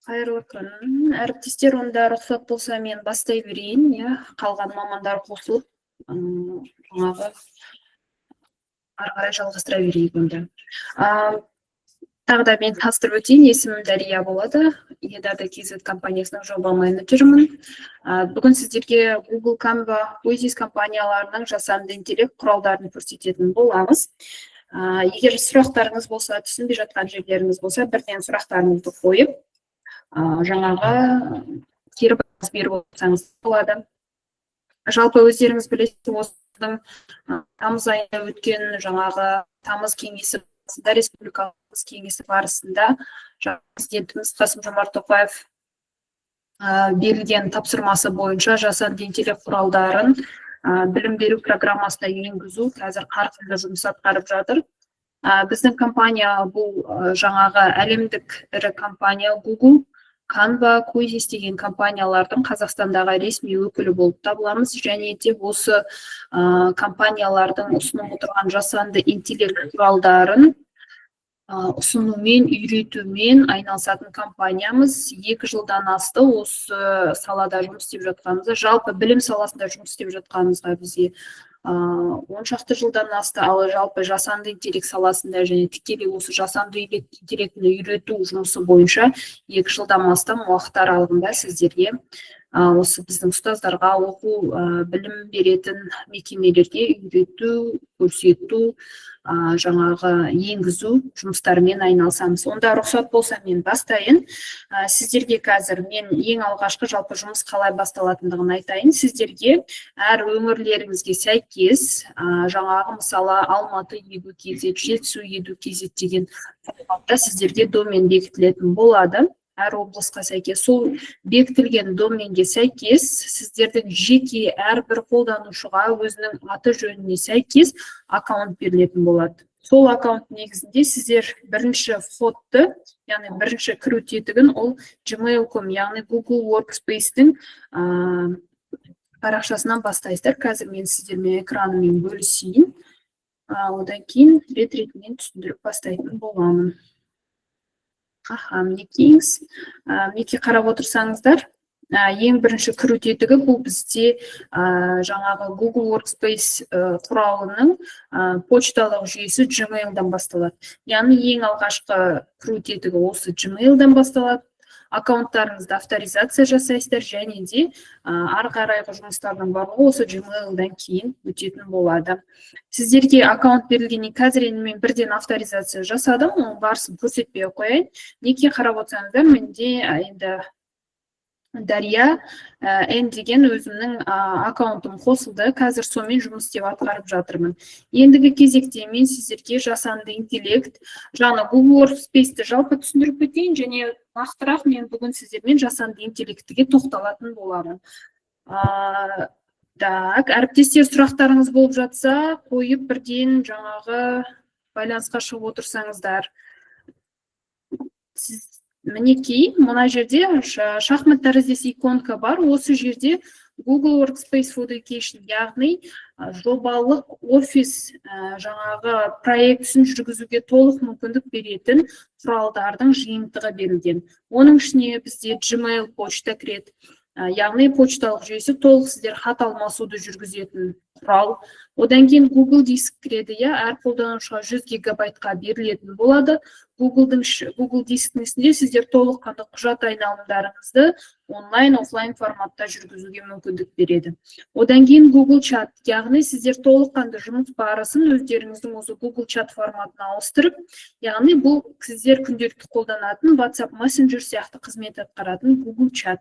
Қайырлы күн, әріптестер! Онда рұқсат болса, мен бастай берейін, иә. Қалған мамандар қосылып, жаңағы ары қарай жалғастыра берейік онда. Тағы да мен таныстырып өтейін: есімім Дәрия болады, eData KZ компаниясының жоба менеджерімін. Бүгін сіздерге Google, Canva, Quizizz компанияларының жасанды интеллект құралдарын көрсететін боламыз. Егер сұрақтарыңыз болса, түсінбей жатқан жерлеріңіз болса, бірден сұрақтарыңызды қойып, жаңағы кері байланыс беріп отырсаңыз болады. Жалпы, өздеріңіз білесіз, осының тамыз айында өткен жаңағы тамыз кеңесі барысында, республикалық кеңесі барысында президентіміз Қасым Жомарт Тоқаев берілген тапсырмасы бойынша жасанды интеллект құралдарын білім беру программасына енгізу қазір қарқынды жұмыс атқарып жатыр. Біздің компания бұл жаңағы әлемдік ірі компания Google, Canva, Quizizz деген компаниялардың Қазақстандағы ресми өкілі болып табыламыз және де осы компаниялардың ұсынып отырған жасанды интеллект құралдарын ұсынумен, үйретумен айналысатын компаниямыз. 2 жылдан асты осы салада жұмыс істеп жатқанымызға. Жалпы, білім саласында жұмыс істеп жатқанымызға бізге 10 шақты жылдан асты. Ал жалпы жасанды интеллект саласында және тікелей осы жасанды интеллектіні үйрету жұмысы бойынша 2 жылдан астам уақыт аралығында сіздерге, осы біздің ұстаздарға, оқу, білім беретін мекемелерге үйрету, көрсету, жаңағы енгізу жұмыстарымен айналысамыз. Онда рұқсат болса, мен бастайын. Сіздерге қазір мен ең алғашқы жалпы жұмыс қалай басталатындығын айтайын. Сіздерге әр өңірлеріңізге сәйкес, жаңағы, мысалы, Алматы edu kz, Жетісу edu kz деген форматта сіздерге домен бекітілетін болады. Әр облысқа сәйкес сол бекітілген доменге сәйкес сіздердің жеке әрбір қолданушыға өзінің аты жөніне сәйкес аккаунт берілетін болады. Сол аккаунт негізінде сіздер бірінші входты, яғни бірінші кіру тетігін, ол gmail.com, яғни Google Workspace-тің парақшасынан бастайсыздар. Қазір мен сіздермен экранымен бөлісейін, одан кейін рет ретімен түсіндіріп бастайтын боламын. Аха, мінекейіңіз, мінекей, қарап отырсаңыздар, ең бірінші кіру тетігі бұл бізде жаңағы Google Workspace құралының почталық жүйесі Gmail-дан басталады. Яғни ең алғашқы кіру тетігі осы Gmail-дан басталады. Аккаунттарыңызды авторизация жасайсыздар және де ары қарайғы жұмыстардың барлығы осы Gmail-дан кейін өтетін болады. Сіздерге аккаунт берілгеннен, қазір енді мен бірден авторизация жасадым, оның барысын көрсетпей ақ қояйын. Мінекей, қарап отырсаңыздар, менде енді Дария Н деген өзімнің аккаунтым қосылды. Қазір сонымен жұмыс істеп, атқарып жатырмын. Ендігі кезекте мен сіздерге жасанды интеллект, жаңа Google Workspace-ті жалпы түсіндіріп кетейін және нақтырақ мен бүгін сіздермен жасанды интеллектіге тоқталатын боламын. Так, әріптестер, сұрақтарыңыз болып жатса, қойып, бірден жаңағы байланысқа шығып отырсаңыздар. Сіз, мінекей, мына жерде шахмат тәріздес иконка бар. Осы жерде Google Workspace for Education, яғни жобалық офис жаңағы проектісін жүргізуге толық мүмкіндік беретін құралдардың жиынтығы берілген. Оның ішіне бізде Gmail почта кіреді, яғни почталық жүйесі, толық сіздер хат алмасуды жүргізетін құрал. Одан кейін Google Диск кіреді, иә, әр қолданушыға 100 гигабайтқа берілетін болады. Google'дың Google Дисктің ішінде сіздер толыққанды құжат айналымдарыңызды онлайн, офлайн форматта жүргізуге мүмкіндік береді. Одан кейін Google Chat, яғни сіздер толыққанды жұмыс барысын өздеріңіздің осы Google Chat форматына ауыстырып, яғни бұл сіздер күнделікті қолданатын WhatsApp Messenger сияқты қызмет атқаратын Google Chat.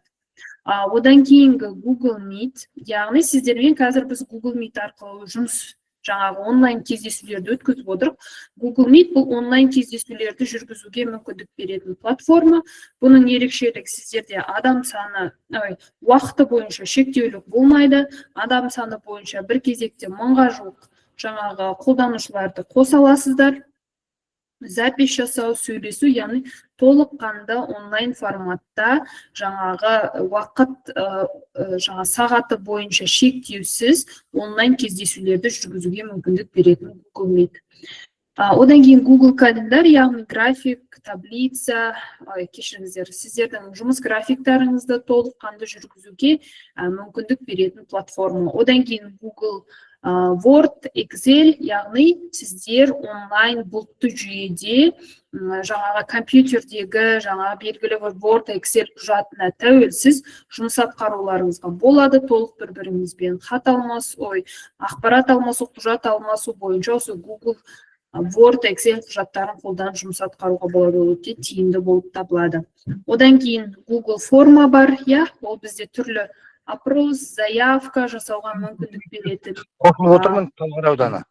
Одан кейінгі Google Meet, яғни сіздермен қазір біз Google Meet арқылы жұмыс, жаңағы онлайн кездесулерді өткізіп отырық. Google Meet бұл онлайн кездесулерді жүргізуге мүмкіндік беретін платформа. Бұның ерекшелігі: сіздерде адам саны, ой, уақыты бойынша шектеулік болмайды. Адам саны бойынша бір кезекте 1000-ға жуық жаңағы қолданушыларды қоса аласыздар, запись жасау, сөйлесу, яғни толыққанды онлайн форматта жаңағы уақыт, жаңа сағаты бойынша шектеусіз онлайн кездесулерді жүргізуге мүмкіндік беретін Google Meet. Одан кейін Google календарь, яғни график, таблица, кешіріңіздер, сіздердің жұмыс графиктарыңызды толыққанды жүргізуге мүмкіндік беретін платформа. Одан кейін Google Word, Excel, яғни сіздер онлайн бұлтты жүйеде жаңағы компьютердегі жаңағы белгілі бір Word, Excel құжатына тәуелсіз жұмыс атқаруларыңызға болады. Толық бір-біріңізбен хат алмасу, ақпарат алмасу, құжат алмасу бойынша осы Google Word, Excel құжаттарын қолданып жұмыс атқаруға болады, ол өте тиімді болып табылады. Одан кейін Google форма бар, иә, ол бізде түрлі опрос, заявка жасауға мүмкіндік беретін. Қосылып отырмын, Талғар ауданы.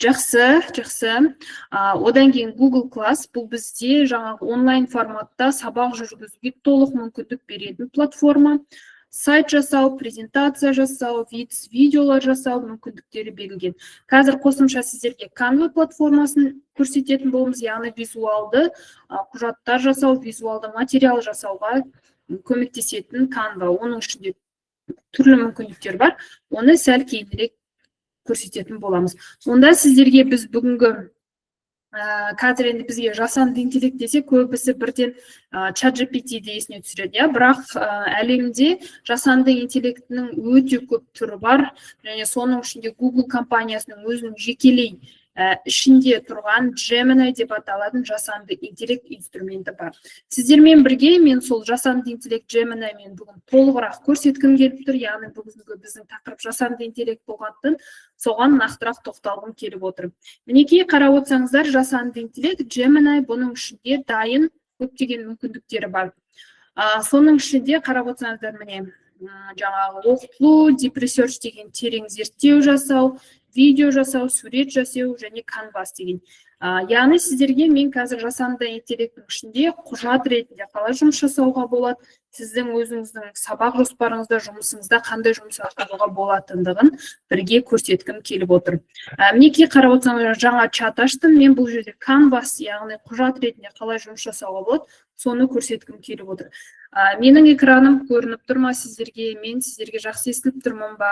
Жақсы, жақсы. Одан кейін Google Class, бұл бізде жаңағы онлайн форматта сабақ жүргізуге толық мүмкіндік беретін платформа. Сайт жасау, презентация жасау, видеолар жасау мүмкіндіктері берілген. Қазір қосымша сіздерге Canva платформасын көрсететін боламыз, яғни визуалды құжаттар жасау, визуалды материал жасауға көмектесетін Canva. Оның ішінде түрлі мүмкіндіктер бар, оны сәл кейінірек көрсететін боламыз. Онда сіздерге біз бүгінгі қазір енді бізге жасанды интеллект десе, көбісі бірден чат GPT-ді есіне түсіреді, иә, бірақ әлемде жасанды интеллектінің өте көп түрі бар, және соның ішінде Google компаниясының өзінің жекелей ішінде тұрған Gemini деп аталатын жасанды интеллект инструменті бар. Сіздермен бірге мен сол жасанды интеллект Gemini мен бүгін толығырақ көрсеткім келіп тұр, яғни бүгінгі біздің тақырып жасанды интеллект болғандықтан соған нақтырақ тоқталғым келіп отыр. Мінекей, қарап отырсаңыздар, жасанды интеллект Gemini, бұның ішінде дайын көптеген мүмкіндіктері бар. Соның ішінде қарап отырсаңыздар, міне, жаңағы оқытылу, deep research деген терең зерттеу жасау, видео жасау, сурет жасау және канвас деген. Яғни сіздерге мен қазір жасанды интеллекттің ішінде құжат ретінде қалай жұмыс жасауға болады, сіздің өзіңіздің сабақ жоспарыңызда, жұмысыңызда қандай жұмыс атқаруға болатындығын бірге көрсеткім келіп отыр. Мінекей, қарап отырсаңыздар, жаңа чат аштым. Мен бұл жерде канвас, яғни құжат ретінде қалай жұмыс жасауға болады, соны көрсеткім келіп отыр. Менің экраным көрініп тұр ма сіздерге? Мен сіздерге жақсы естіліп тұрмын ба?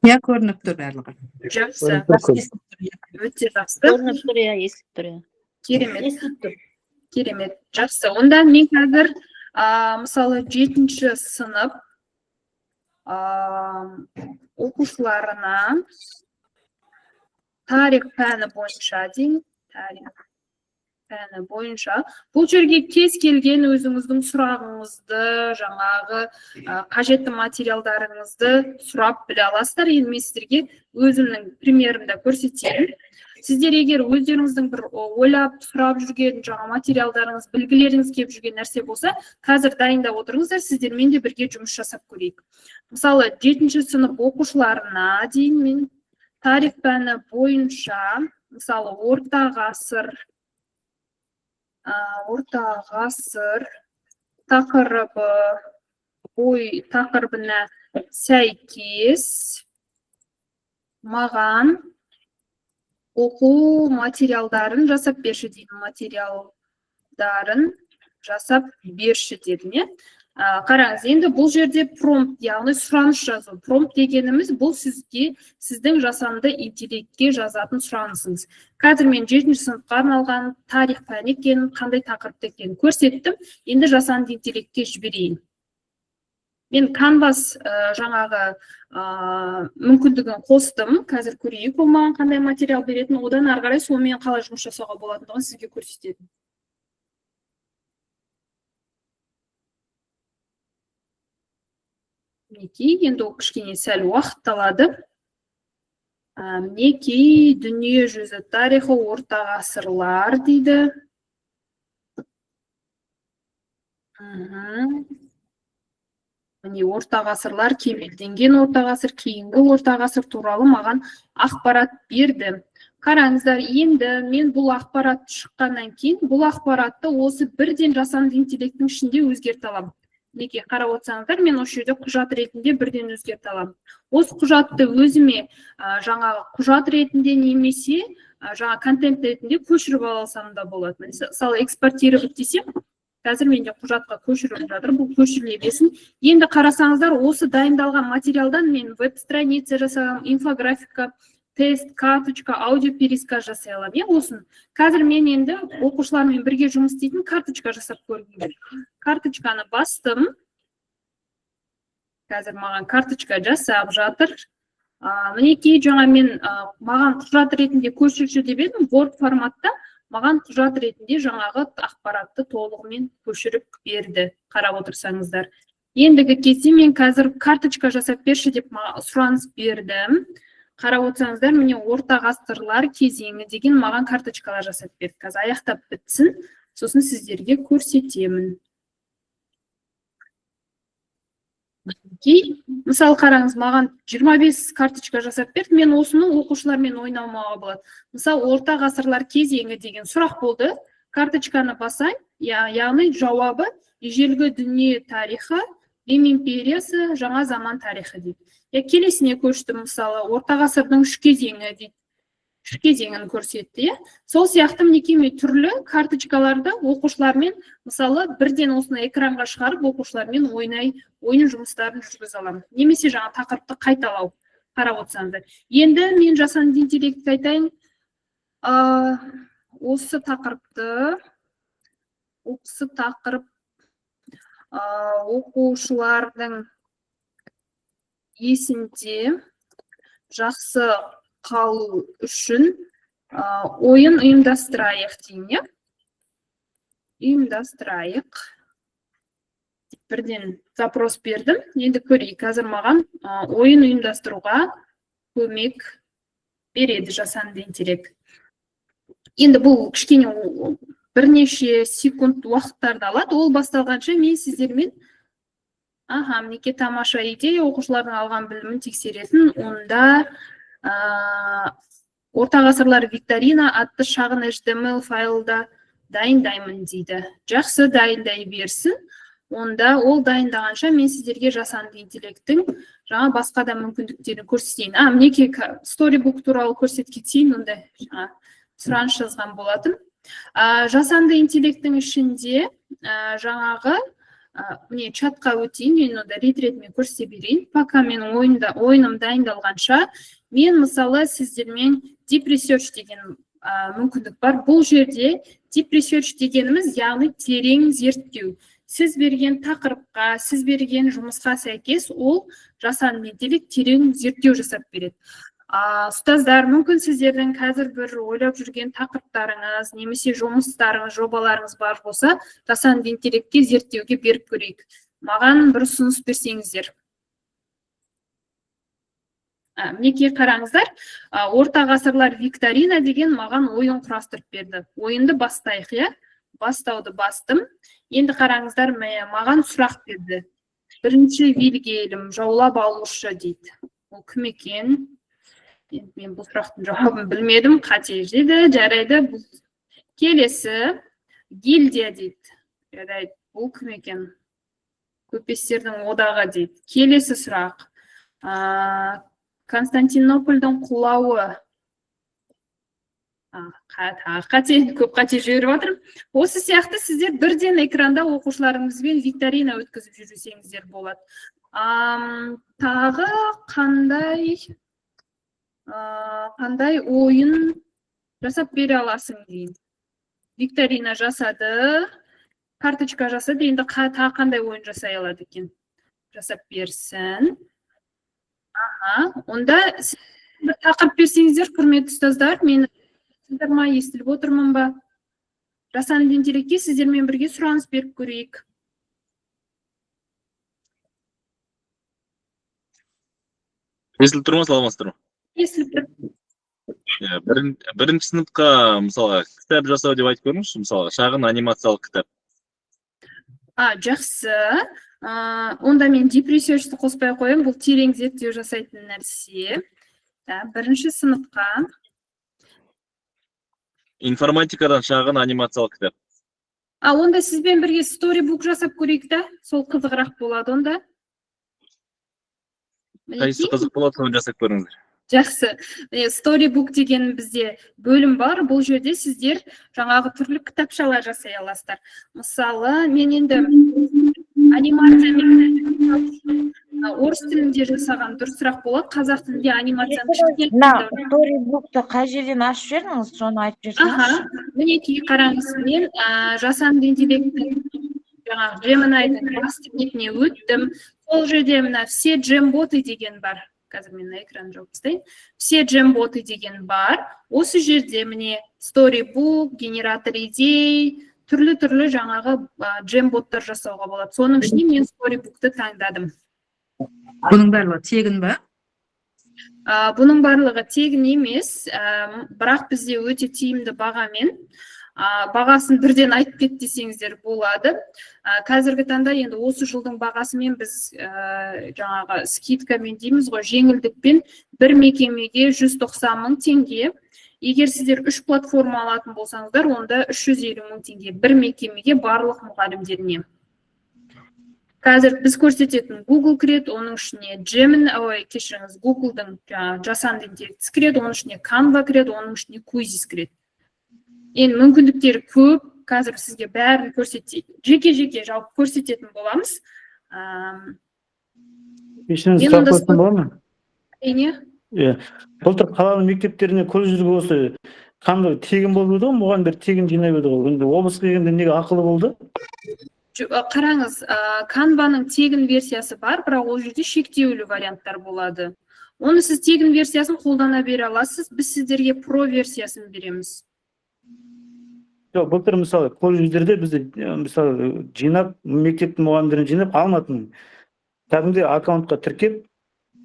Иә, көрініп тұр барлығы. Жақсы. Жақсы естіліп тұр, иә. Өте жақсы. Көрініп тұр, иә, естіліп тұр, иә. Керемет. Естіліп тұр. Керемет. Жақсы. Онда мен қазір, мысалы, 7-ші сынып оқушыларына тарих пәні бойынша дейін, тарих пәні бойынша бұл жерге кез келген өзіңіздің сұрағыңызды, жаңағы, қажетті материалдарыңызды сұрап біле аласыздар. Енді мен сіздерге өзімнің примерімді көрсетейін. Сіздер егер өздеріңіздің бір ойлап сұрап жүрген жаңа материалдарыңыз, білгілеріңіз келіп жүрген нәрсе болса, қазір дайындап отырыңыздар, сіздермен де бірге жұмыс жасап көрейік. Мысалы, 7-ші сынып оқушыларына дейін мен тарих пәні бойынша, мысалы, орта ғасыр тақырыбы ой тақырыбына сәйкес маған оқу материалдарын жасап берші деймін, материалдарын жасап берші дедім, иә. Қараңыз, енді бұл жерде промпт, яғни сұраныс жазу. Промпт дегеніміз бұл сіздің жасанды интеллектке жазатын сұранысыңыз. Қазір мен 7-ші сыныпқа арналған тарих пәні екенін, қандай тақырыпта екенін көрсеттім. Енді жасанды интеллектке жіберейін. Мен Canvas, жаңағы, мүмкіндігін қостым. Қазір көрейік, ол маған қандай материал беретінін, одан ары қарай сонымен қалай жұмыс жасауға болатындығын сізге көрсетемін. Мінекей, енді ол кішкене сәл уақыт алады. Мінекей, дүние жүзі тарихы, орта ғасырлар дейді. Міне, орта ғасырлар, кемелденген орта ғасыр, кейінгі орта ғасыр туралы маған ақпарат берді. Қараңыздар, енді мен бұл ақпарат шыққаннан кейін бұл ақпаратты осы бірден жасанды интеллекттің ішінде өзгерте аламын. Мінекей, қарап отырсаңыздар, мен осы жерде құжат ретінде бірден өзгерте аламын. Осы құжатты өзіме, жаңағы құжат ретінде немесе, жаңа контент ретінде көшіріп ала алсам да болады. Мысалы, экспортировать десем, қазір менде құжатқа көшіріліп жатыр, бұл көшіріле берсін. Енді қарасаңыздар, осы дайындалған материалдан мен веб-страница жасағам, инфографика, Тест, карточка, аудио пересказ жасай аламын, иә. Осыны қазір мен енді оқушылармен бірге жұмыс істейтін карточка жасап көргім келді. Карточканы бастым, қазір маған карточка жасап жатыр. Мінекей, жаңа мен маған құжат ретінде көшірші деп едім, Word форматта маған құжат ретінде жаңағы ақпаратты толығымен көшіріп берді, қарап отырсаңыздар. Ендігі кезде мен қазір карточка жасап берші деп сұраныс бердім. Қарап отырсаңыздар, міне, орта ғасырлар кезеңі деген маған карточкалар жасап берді. Қазір аяқтап бітсін, сосын сіздерге көрсетемін. Мінекей, мысалы, қараңыз, маған 25 карточка жасап берді. Мен осыны оқушылармен ойнамауға болады. Мысалы, орта ғасырлар кезеңі деген сұрақ болды, карточканы басайын, яғни жауабы ежелгі дүние тарихы, Рим империясы, жаңа заман тарихы дейді. Я, келесіне көштім. Мысалы, орта ғасырдың үш кезеңі дейді, үш кезеңін көрсетті, иә. Сол сияқты, мінекей, мен түрлі карточкаларды оқушылармен, мысалы, бірден осыны экранға шығарып, оқушылармен ойын жұмыстарын жүргізе аламын немесе жаңа тақырыпты қайталау, қарап отырсаңыздар. Енді мен жасанды интеллектті айтайын, осы тақырып оқушылардың есінде жақсы қалу үшін ойын ұйымдастырайық деймін, иә. Ұйымдастырайық. Бірден запрос бердім. Енді көрейік, қазір маған ойын ұйымдастыруға көмек береді жасанды интеллект. Енді бұл кішкене бірнеше секунд уақыттарды алады. Ол басталғанша мен сіздермен, аха, мінекей, тамаша идея, оқушылардың алған білімін тексеретін. Онда орта ғасырлар викторина атты шағын HTML файлда дайындаймын дейді. Жақсы, дайындай берсін. Онда ол дайындағанша мен сіздерге жасанды интеллекттің жаңа басқа да мүмкіндіктерін көрсетейін. Мінекей, Storybook туралы көрсетіп кетейін. Онда жаңа сұраныс жазған болатын. Жасанды интеллекттің ішінде жаңағы міне, чатқа өтейін мен. Онда рет ретімен көрсете берейін. Пока менің ойыным дайындалғанша, мен, мысалы, сіздермен Deep Research деген мүмкіндік бар. Бұл жерде Deep Research дегеніміз, яғни терең зерттеу. Сіз берген тақырыпқа, сіз берген жұмысқа сәйкес ол жасанды интеллект терең зерттеу жасап береді. Ұстаздар, мүмкін, сіздердің қазір бір ойлап жүрген тақырыптарыңыз немесе жұмыстарыңыз, жобаларыңыз бар болса, жасанды интеллектке зерттеуге беріп көрейік. Маған бір ұсыныс берсеңіздер. Мінекей, қараңыздар, орта ғасырлар викторина деген маған ойын құрастырып берді. Ойынды бастайық, иә. Бастауды бастым. Енді қараңыздар, маған сұрақ берді. Бірінші Вильгельм жаулап алушы дейді. Ол кім екен? Енді мен бұл сұрақтың жауабын білмедім, қате деді, жарайды. Бұл келесі гильдия дейді. Жарайды, бұл кім екен? Көпестердің одағы дейді. Келесі сұрақ. Константинопольдің құлауы. Тағы қате, көп қате жіберіп жатырмын. Осы сияқты сіздер бірден экранда оқушыларыңызбен викторина өткізіп жүрсеңіздер болады. Тағы қандай ойын жасап бере аласың дейін. Викторина жасады, карточка жасады, енді тағы қандай ойын жасай алады екен? Жасап берсін. Аха, онда бір тақырып берсеңіздер, құрметті ұстаздар, мені ма, естіліп отырмын ба? Жасанды интеллектке сіздермен бірге сұраныс беріп көрейік. Естіліп тұр ма, саламатсыздар ма? Естіліп тұр. Иә, бірінші сыныпқа, мысалға, кітап жасау деп айтып көріңізші, мысалға, шағын анимациялық кітап. Жақсы. Онда мен Deep Research-ті қоспай ақ қояйын, бұл терең зерттеу жасайтын нәрсе. Да, бірінші сыныпқа. Информатикадан шағын анимациялық кітап. Онда сізбен бірге Storybook жасап көрейік та, сол қызығырақ болады онда. Қайсысы Мінекей. қызық болады, соны жасап көріңіздер. Жақсы. Міне, Storybook деген бізде бөлім бар. Бұл жерде сіздер жаңағы түрлі кітапшалар жасай аласыздар. Мысалы, мен енді Анимациямен орыс тілінде жасаған дұрысырақ болады, қазақ тілінде анимацияны кішкене. Мына Storybook-ты қай жерден ашып жібердіңіз, соны айтып Аха, жіберсеңізші. Мінекей, қараңыз, мен жасанды интеллекттің, жаңағы Gemini-дің басты бетіне өттім. Сол жерде мына «Все джемботы» деген бар. Қазір мен мына экранды жауып тастайын. «Все джемботы» деген бар. Осы жерде, міне, Storybook, генератор идей, түрлі-түрлі жаңағы джемботтар жасауға болады. Соның ішінде мен Storybook-ты таңдадым. Бұның барлығы тегін ба? Бұның барлығы тегін емес, бірақ бізде өте тиімді бағамен. Бағасын бірден айтып кет десеңіздер болады. Қазіргі таңда енді осы жылдың бағасымен біз жаңағы скидкамен дейміз ғой, жеңілдікпен бір мекемеге 190 мың теңге. Егер сіздер үш платформа алатын болсаңыздар, онда 350 мың теңге бір мекемеге, барлық мұғалімдеріне. Қазір біз көрсететін Google кіреді, оның ішіне Gemini, ой, кешіріңіз, Google'дың жаңағы жасанды интеллектісі кіреді, оның ішіне Canva кіреді, оның ішіне Quizizz кіреді. Енді мүмкіндіктері көп, қазір сізге бәрін көрсете, жеке-жеке жалпы көрсететін боламыз. Кешіріңіз, Мен сұрақ онда қойсам болады ма? Әрине. Иә. Былтыр қаланың мектептеріне колледждерге осы қандай тегін болып еді ғой, мұғалімдер тегін жинап еді ғой. Енді облысқа келгенде неге ақылы болды? Қараңыз, Canvаның тегін версиясы бар, бірақ ол жерде шектеулі варианттар болады. Оны сіз тегін версиясын қолдана бере аласыз, біз сіздерге про версиясын береміз. Жоқ, былтыр, мысалы, колледждерде бізде мысалы, жинап, мектептің мұғалімдерін жинап, Алматының кәдімгідей аккаунтқа тіркеп,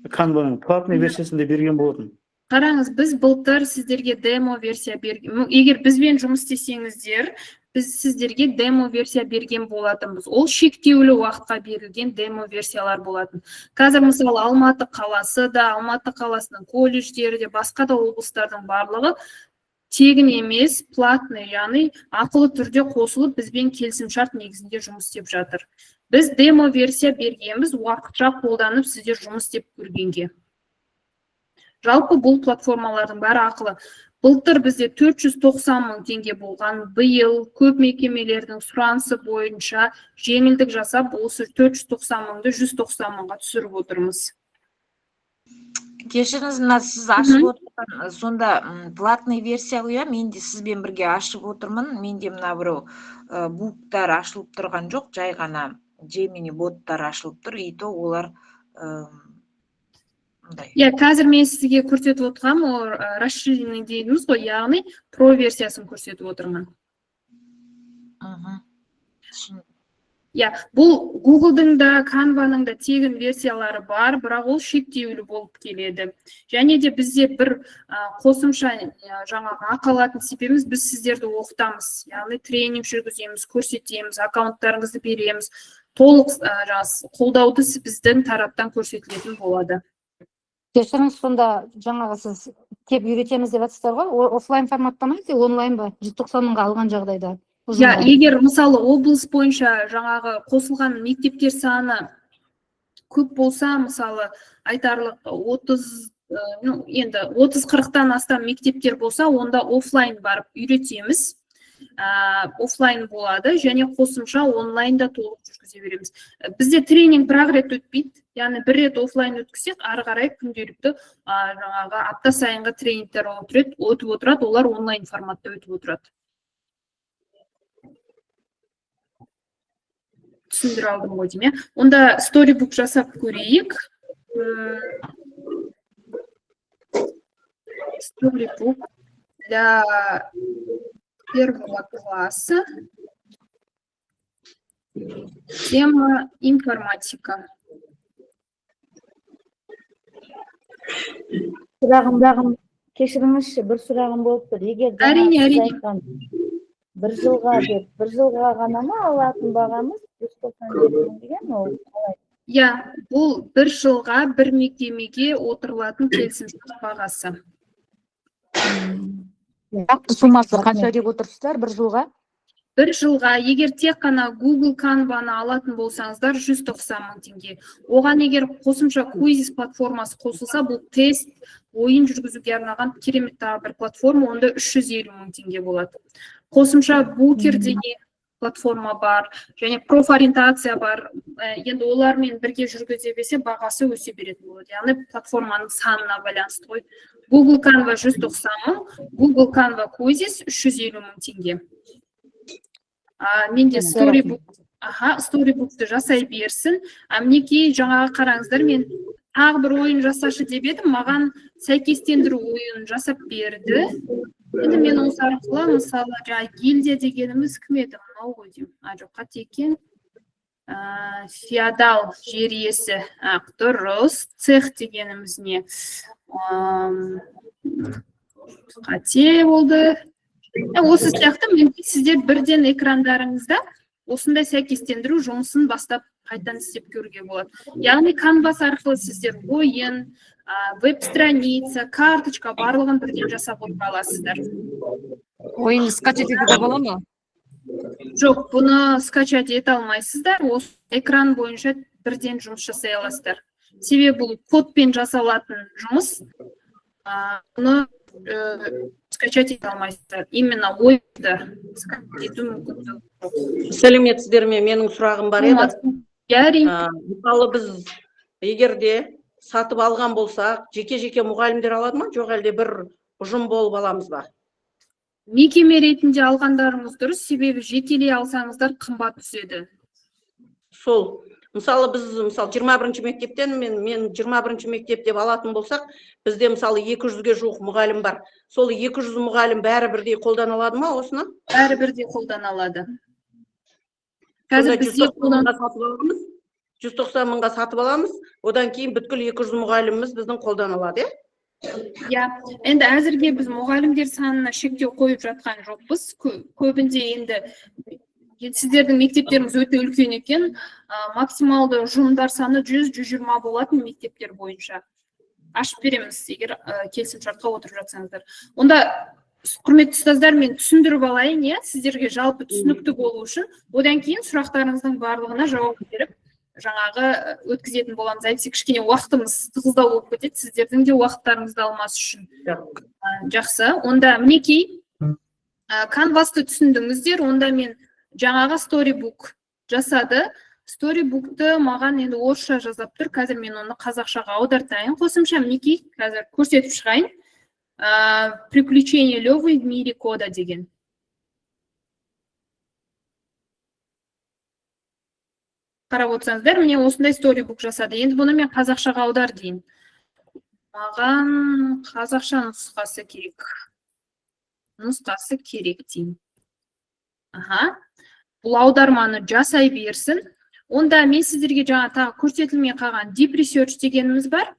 Canvаның платный версиясын да берген болатын. Қараңыз, біз былтыр сіздерге демо версия берген. Егер бізбен жұмыс істесеңіздер, біз сіздерге демо версия берген болатынбыз. Ол шектеулі уақытқа берілген демо версиялар болатын. Қазір, мысалы, Алматы қаласы да, Алматы қаласының колледждері де, басқа да облыстардың барлығы тегін емес, платный, яғни ақылы түрде қосылып, бізбен келісімшарт негізінде жұмыс істеп жатыр. Біз демо версия бергенбіз, уақытша қолданып, сіздер жұмыс істеп көргенге. Жалпы бұл платформалардың бәрі ақылы. Былтыр бізде 490 мың теңге болған, биыл көп мекемелердің сұранысы бойынша жеңілдік жасап, осы 490 мыңды 190 мыңға түсіріп отырмыз. Кешіріңіз, мына сіз ашып отырған сонда платный версия ғой, иә? Мен де сізбен бірге ашып отырмын. Менде мына біреу буктар ашылып тұрған жоқ, жай ғана Gemini боттар ашылып тұр, и то олар мындай. Иә, қазір мен сізге көрсетіп отырғаным ол расширенный дейміз ғой, яғни про версиясын көрсетіп отырмын. Түсіндім. Иә, бұл Google'дың да, Canvаның да тегін версиялары бар, бірақ ол шектеулі болып келеді. Және де бізде бір қосымша жаңағы ақы алатын себебіміз, біз сіздерді оқытамыз, яғни тренинг жүргіземіз, көрсетеміз, аккаунттарыңызды береміз. Толық жаңағы қолдауды біздің тараптан көрсетілетін болады. Кешіріңіз, сонда жаңағы сіз кеп үйретеміз деп жатсыздар ғой, офлайн форматта ма әлде онлайн ба? 190 мыңға алған жағдайда. Иә, Ұжымға. егер, мысалы, облыс бойынша жаңағы қосылған мектептер саны көп болса, мысалы, айтарлық 30, ну, енді 30-40-тан астам мектептер болса, онда офлайн барып үйретеміз. Офлайн болады және қосымша онлайн да толық жүргізе береміз. Бізде тренинг бір-ақ рет өтпейді, яғни бір рет офлайн өткізсек, ары қарай күнделікті, жаңағы апта сайынғы тренингтер өтіп отырады, олар онлайн форматта өтіп отырады. Түсіндіре алдым ғой деймін, иә? Онда Storybook жасап көрейік. Storybook для первого класса. Тема информатика. Сұрағым, кешіріңізші, бір сұрағым болып тұр. Егер жаңа Әрине, сіз әрине. айтқан бір жылға деп, бір жылға ғана ма алатын бағамыз 197 мың деген ол қалай? Иә, бұл бір жылға бір мекемеге отырылатын келісімшарт бағасы. Нақты суммасы қанша деп отырсыздар бір жылға? Бір жылға, егер тек қана Google Canva'ны алатын болсаңыздар, 190 мың теңге. Оған егер қосымша Quizizz платформасы қосылса, бұл тест, ойын жүргізуге арналған керемет тағы бір платформа, онда 350 мың теңге болады. Қосымша Booker деген платформа бар және профориентация бар. Енді олармен бірге жүргізе берсе, бағасы өсе беретін болады, яғни платформаның санына байланысты ғой. Google Canva 190 мың, Google Canva Quizzes 350 мың теңге. Менде Storybook, аха, Storybookты жасай берсін. А мінекей, жаңағы қараңыздар, мен тағы бір ойын жасашы деп едім, маған сәйкестендіру ойынын жасап берді. Енді мен осы арқылы, мысалы, жаңа гильдия дегеніміз кім еді, мынау ғой деймін, а жоқ, қате екен. Феодал, жер иесі, дұрыс. Цех дегеніміз не? Қате болды. Осы сияқты мінекей, сіздер бірден экрандарыңызда осындай сәйкестендіру жұмысын бастап, қайтадан істеп көруге болады. Яғни Canvas арқылы сіздер ойын, веб страница, карточка, барлығын бірден жасап отыра аласыздар. Ойынды скачать етуге бола ма? Жоқ, бұны скачать ете алмайсыздар, осы экран бойынша бірден жұмыс жасай аласыздар. Себебі бұл кодпен жасалатын жұмыс, бұны скачать ете алмайсыздар. Именно ойынды скачать ету мүмкіндігі жоқ. Сәлеметсіздер ме? Менің сұрағым бар еді. Иә, әрине. Мысалы, біз егер де сатып алған болсақ, жеке жеке мұғалімдер алады ма, жоқ әлде бір ұжым болып аламыз ба? Мекеме ретінде алғандарыңыз дұрыс, себебі жекелей алсаңыздар, қымбат түседі. Сол, мысалы, біз, мысалы, 21 мектептен, мен 21 мектеп деп алатын болсақ, бізде, мысалы, 200-ге жуық мұғалім бар. Сол 200 мұғалім бәрі бірдей қолдана алады ма осыны? Бәрі бірдей қолдана алады. Қазір Сонда бізде 190 мыңға сатып аламыз, 190 мыңға сатып аламыз, одан кейін бүткіл 200 мұғаліміміз біздің қолдана алады, иә? Иә, енді әзірге біз мұғалімдер санына шектеу қойып жатқан жоқпыз. Көбінде енді сіздердің мектептеріңіз өте үлкен екен, максималды ұжымдар саны 100-120 болатын мектептер бойынша. Ашып береміз, егер келісімшартқа отырып жатсаңыздар. Онда, құрметті ұстаздар, мен түсіндіріп алайын, иә, сіздерге жалпы түсінікті болу үшін. Одан кейін сұрақтарыңыздың барлығына жауап беріп, жаңағы өткізетін боламыз. Әйтпесе кішкене уақытымыз тығыздау болып кетеді, сіздердің де уақыттарыңызды алмас үшін. Жақсы, онда мінекей, Canvasты түсіндіңіздер. Онда мен жаңағы Storybook жасады. Storybookты маған енді орысша жасап тұр. Қазір мен оны қазақшаға аудартайын. Қосымша, мінекей, қазір көрсетіп шығайын. Приключения Левы в мире кода деген. Қарап отырсаңыздар, міне, осындай Storybook жасады. Енді бұны мен қазақшаға аудар дейін. Маған қазақша нұсқасы керек. Нұсқасы керек деймін. Аха. Бұл аударманы жасай берсін. Онда мен сіздерге жаңа тағы көрсетілмей қалған Deep Research дегеніміз бар.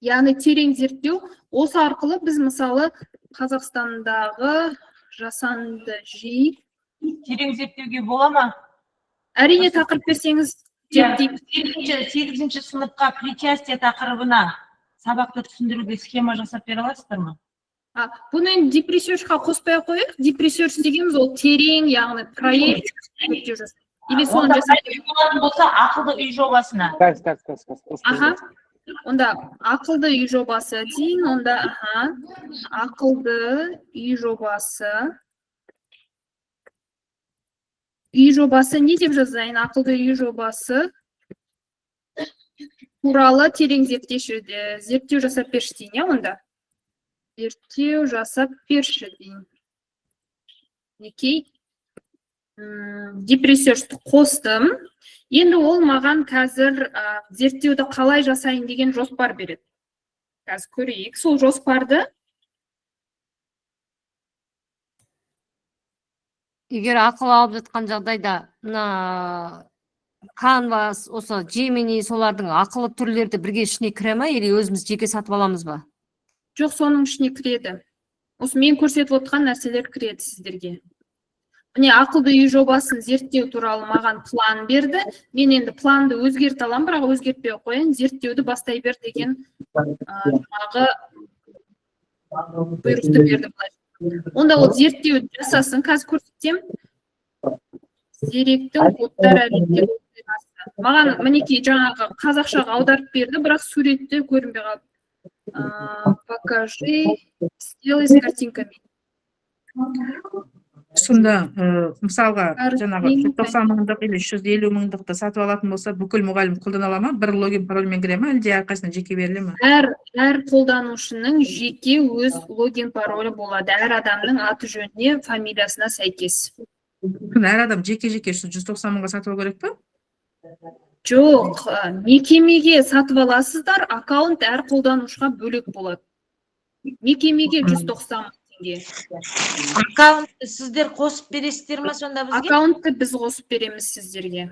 Яғни терең зерттеу. Осы арқылы біз, мысалы, Қазақстандағы жасанды ЖИ Терең зерттеуге бола ма? Әрине, тақырып берсеңіз, зерттейміз. 8-ші сыныпқа причастие тақырыбына сабақты түсіндіруге схема жасап бере аласыздар ма? Бұны енді Deep Researchқа қоспай ақ қояйық. Deep Research дегеніміз ол терең, яғни проект зерттеу жасау. Или соны Онда жасап проект болатын болса, ақылды үй жобасына. Қазір, қазір, қазір, қазір. Аха. Онда ақылды үй жобасы дейін, онда, аха, ақылды үй жобасы. Үй жобасы не деп жазайын? Ақылды үй жобасы туралы терең зерттеу жасап берші дейін, иә, онда. Зерттеу жасап берші дейін. Мінекей, Deep Researchті қостым. Енді ол маған қазір зерттеуді қалай жасайын деген жоспар береді. Қазір көрейік сол жоспарды. Егер ақыл алып жатқан жағдайда, мына Canvas, осы Gemini, солардың ақылы түрлері де бірге ішіне кіре ма, или өзіміз жеке сатып аламыз ба? Жоқ, соның ішіне кіреді. Осы мен көрсетіп отқан нәрселер кіреді сіздерге. Міне, ақылды үй жобасын зерттеу туралы маған план берді. Мен енді планды өзгерте аламын, бірақ өзгертпей ақ қояйын. Зерттеуді бастай бер деген, жаңағы бұйрықты берді былай. Онда ол зерттеуді жасасын, қазір көрсетемін. Зеректің кодтар әлемдегі оқиғасы. Маған, мінекей, жаңағы қазақшаға аударып берді, бірақ суретте көрінбей қалды. Покажи, сделай с картинками. Сонда мысалға, жаңағы 190 мыңдық или 350 мыңдықты сатып алатын болса, бүкіл мұғалім қолдана ала ма? Бір логин парольмен кіре ма, әлде әрқайсысына жеке беріле ма? Әр қолданушының жеке өз логин паролі болады, әр адамның аты жөніне, фамилиясына сәйкес. Әр адам жеке жеке 190 мыңға сатып алу керек па? Жоқ, мекемеге сатып аласыздар, аккаунт әр қолданушыға бөлек болады. Мекемеге 190 мың теңге. Аккаунтты сіздер қосып бересіздер ма сонда бізге? Аккаунтты біз қосып береміз сіздерге.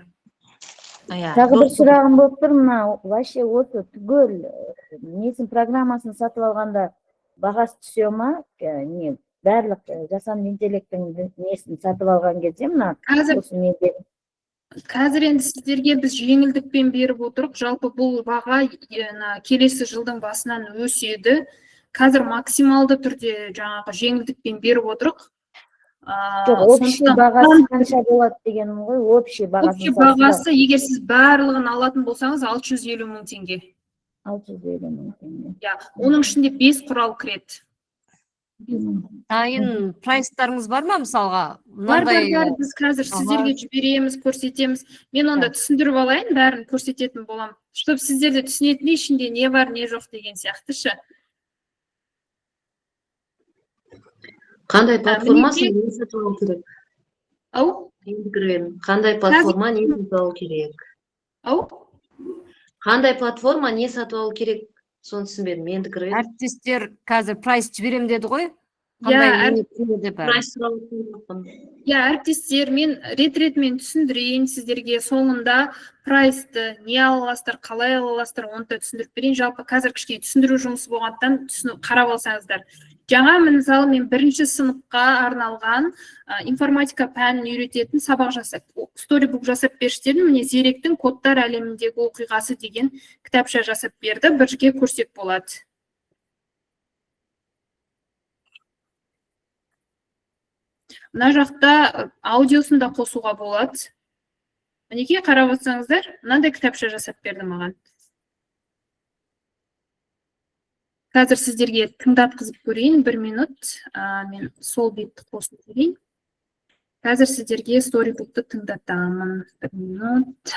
Иә. Тағы бір сұрағым болып тұр. Мына вообще осы түгел несін, программасын сатып алғанда бағасы түсе ма? Не барлық жасанды интеллекттің несін сатып алған кезде мына Қазір осы неде? Қазір енді сіздерге біз жеңілдікпен беріп отырық. Жалпы бұл баға мына келесі жылдың басынан өседі. Қазір максималды түрде жаңағы жеңілдікпен беріп отырық. Жоқ, общий Сондықтан бағасы қанша болады дегенім ғой, общий бағасын. Общий бағасы, егер сіз барлығын алатын болсаңыз, 650 мың теңге. 650 мың теңге. Иә, оның ішінде бес құрал кіреді. Дайын прайстарыңыз бар ма, мысалға? Бар, бар. Мынандай. Бар, біз қазір сіздерге жібереміз, көрсетеміз. Мен онда түсіндіріп алайын, бәрін көрсететін боламын, чтобы сіздер де түсінетіндей, ішінде не бар, не жоқ деген сияқты ше. Қандай платформасын, Мінекей. не сатып алу керек? Ау? Енді кірген. Қандай платформа, не сатып алу керек? Ау? Қандай платформа, не сатып алу керек? Соны түсінбедім. Енді кірген. Әріптестер қазір прайс жіберем деді ғой. Иә. Қандай, не кіреді бәрі? Прайс туралы түсінбеппін. Иә, әріптестер, мен рет ретімен түсіндірейін сіздерге. Соңында прайсты не ала аласыздар, қалай ала аласыздар, оны да түсіндіріп берейін. Жалпы қазір кішкене түсіндіру жұмысы болғандықтан, түсіну қарап алсаңыздар. Жаңа, мысалы, мен бірінші сыныпқа арналған информатика пәнін үйрететін сабақ жасап, сторибук жасап берші дедім. Міне, «Зеректің кодтар әлеміндегі оқиғасы» деген кітапша жасап берді. Бірге көрсек болады. Мына жақта аудиосын да қосуға болады. Мінекей, қарап отырсаңыздар, мынандай кітапша жасап берді маған. Қазір сіздерге тыңдатқызып көрейін, бір минут. Мен сол бетті қосып жіберейін. Қазір сіздерге сторибукты тыңдатамын, бір минут.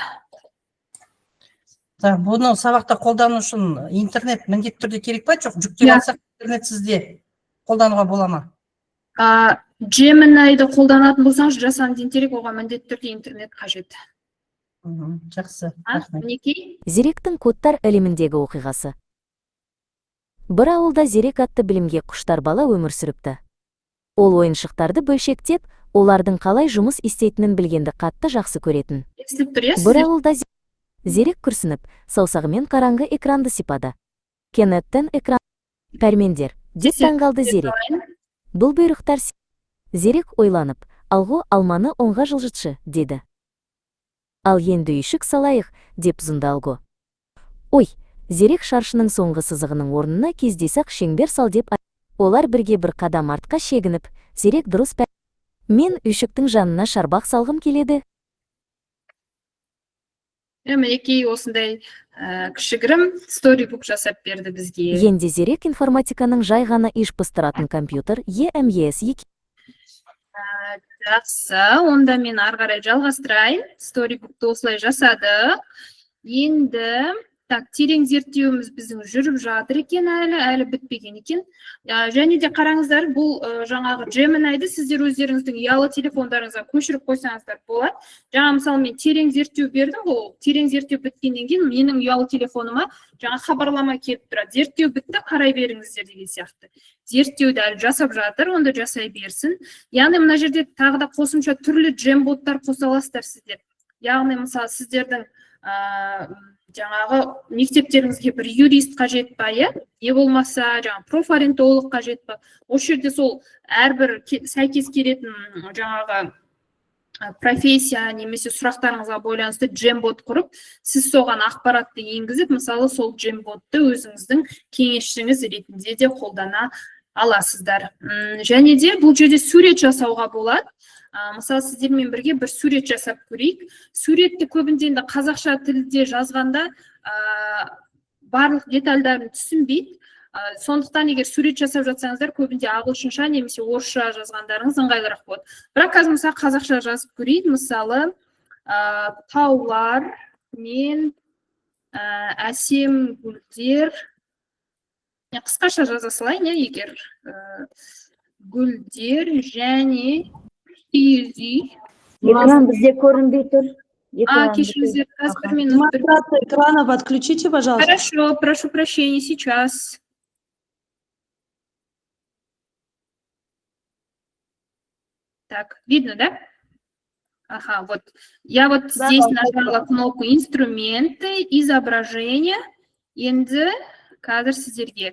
Так, бұны сабақта қолдану үшін интернет міндетті түрде керек па, жоқ жүктеп Иә. алсақ, интернетсіз де қолдануға бола ма? Gemini'ді қолданатын болсаңыз, жасанды интеллект, оған міндетті түрде интернет қажет. Жақсы, рахмет. Мінекей. Зеректің кодтар әлеміндегі оқиғасы. Бір ауылда Зерек атты білімге құштар бала өмір сүріпті. Ол ойыншықтарды бөлшектеп, олардың қалай жұмыс істейтінін білгенді қатты жақсы көретін. Естіліп тұр, иә, Бір сіздер? ауылда Зерек күрсініп, саусағымен қараңғы экранды сипады. Кенеттен экран «Пәрмендер», деп таңғалды Зерек. Бұл бұйрықтар. Зерек ойланып, «Алго, алманы оңға жылжытшы», деді. «Ал енді үйшік салайық», деп ұсынды Алго. «Ой», Зерек шаршының соңғы сызығының орнына кездейсақ шеңбер сал деп. Олар бірге бір қадам артқа шегініп, Зерек дұрыс «Мен үйшіктің жанына шарбақ салғым келеді». Мінекей, осындай кішігірім сторибук жасап берді бізге. Енді Зерек информатиканың жай ғана іш пыстыратын компьютер ЕМЕС екі Жақсы, онда мен ары қарай жалғастырайын. Сторибукты осылай жасады. Енді так, терең зерттеуіміз біздің жүріп жатыр екен, әлі бітпеген екен. Және де қараңыздар, бұл жаңағы Gemini'ді сіздер өздеріңіздің ұялы телефондарыңызға көшіріп қойсаңыздар болады. Жаңа, мысалы, мен терең зерттеу бердім ғой, терең зерттеу біткеннен кейін менің ұялы телефоныма жаңа хабарлама келіп тұрады. Зерттеу бітті, қарай беріңіздер деген сияқты. Зерттеуді әлі жасап жатыр, онда жасай берсін. Яғни мына жерде тағы да қосымша түрлі джемботтар қоса аласыздар сіздер. Яғни, мысалы, сіздердің жаңағы мектептеріңізге бір юрист қажет па, иә, не болмаса жаңа профориентолог қажет па, осы жерде сол әрбір сәйкес келетін жаңағы профессия немесе сұрақтарыңызға байланысты джембот құрып, сіз соған ақпаратты енгізіп, мысалы, сол джемботты өзіңіздің кеңесшіңіз ретінде де қолдана аласыздар. Және де бұл жерде сурет жасауға болады. Мысалы, сіздермен бірге бір сурет жасап көрейік. Суретті көбінде енді қазақша тілде жазғанда барлық детальдарын түсінбейді. Сондықтан егер сурет жасап жатсаңыздар, көбінде ағылшынша немесе орысша жазғандарыңыз ыңғайлырақ болады. Бірақ қазір, мысалы, қазақша жазып көрейін. Мысалы, таулар мен әсем гүлдер. Қысқаша жаза салайын, иә, егер гүлдер және киіз үй. Экран бізде көрінбей тұр. А, кешіріңіздер, қазір бір минут. Демонстрацию экрана отключите, пожалуйста. Хорошо, прошу прощения, сейчас. Так, видно, да? Ага, вот. Я вот Да, здесь да, нажала кнопку «Инструменты», «Изображение». Енді қазір сіздерге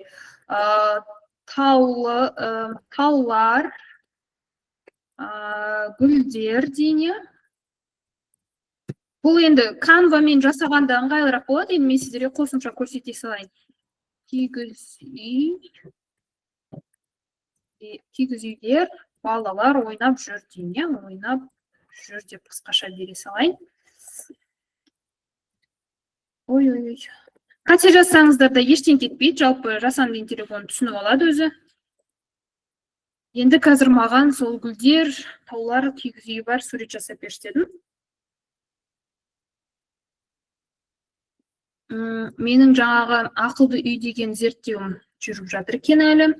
таулар, гүлдер дейін, иә. Бұл енді канвамен жасағанда ыңғайлырақ болады. Енді мен сіздерге қосымша көрсете салайын. Кигіз үй, кигіз үйлер, балалар ойнап жүр дейін, иә, ойнап жүр деп қысқаша бере салайын. Ой, ой, ой. Қате жазсаңыздар да ештеңе кетпейді, жалпы жасанды интеллект оны түсініп алады өзі. Енді қазір маған сол гүлдер, таулар, кигіз үйі бар сурет жасап берші дедім. Менің жаңағы ақылды үй деген зерттеуім жүріп жатыр екен әлі.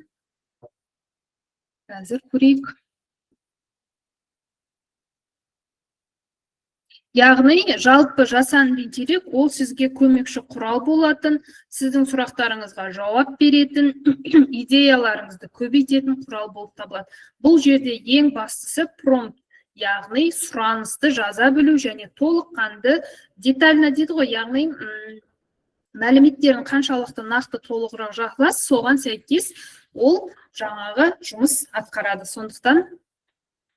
Қазір көрейік. Яғни жалпы жасанды интеллект ол сізге көмекші құрал болатын, сіздің сұрақтарыңызға жауап беретін, идеяларыңызды көбейтетін құрал болып табылады. Бұл жерде ең бастысы промпт, яғни сұранысты жаза білу және толыққанды детально дейді ғой, яғни мәліметтерін қаншалықты нақты толығырақ жазасыз, соған сәйкес ол жаңағы жұмыс атқарады. Сондықтан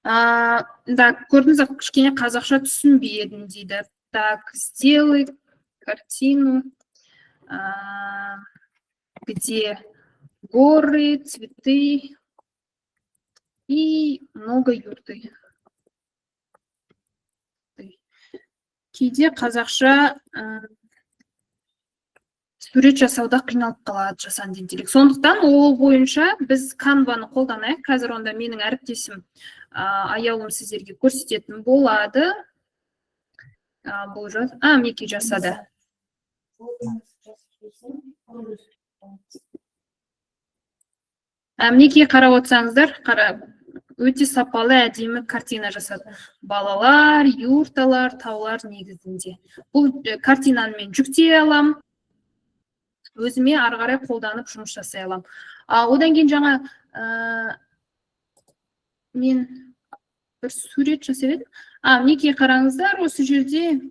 да, көрдіңіз, кішкене қазақша түсінбедім дейді. Так, сделай картину, где горы, цветы и много юрты. Кейде қазақша сурет жасауда қиналып қалады жасанды интеллект. Сондықтан ол бойынша біз канваны қолданайық. Қазір онда менің әріптесім Аяулым сіздерге көрсететін болады. Бұл мінекей жасады. Мінекей қарап отырсаңыздар, өте сапалы әдемі картина жасады. Балалар, юрталар, таулар негізінде. Бұл картинаны мен жүктей алам, өзіме ары қарай қолданып жұмыс жасай алам. Одан кейін жаңа мен бір сурет жасап едім. Мінекей қараңыздар, осы жерде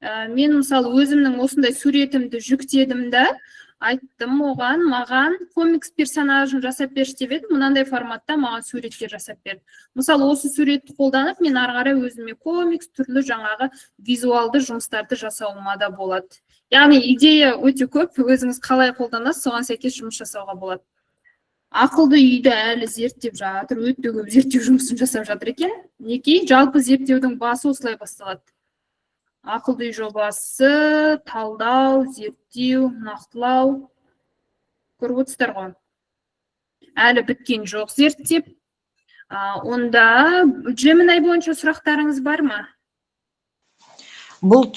мен мысалы өзімнің осындай суретімді жүктедім да, айттым оған, маған комикс персонажын жасап берші деп едім, мынандай форматта маған суреттер жасап берді. Мысалы, осы суретті қолданып, мен ары қарай өзіме комикс, түрлі жаңағы визуалды жұмыстарды жасауыма да болады. Яғни идея өте көп, өзіңіз қалай қолданасыз, соған сәйкес жұмыс жасауға болады. Ақылды үйді әлі зерттеп жатыр, өте көп зерттеу жұмысын жасап жатыр екен. Мінекей, жалпы зерттеудің басы осылай басталады. Ақылды үй жобасы, талдау, зерттеу, нақтылау. Көріп отырсыздар ғой. Әлі біткен жоқ зерттеп. Онда Gemini бойынша сұрақтарыңыз бар ма? Бұл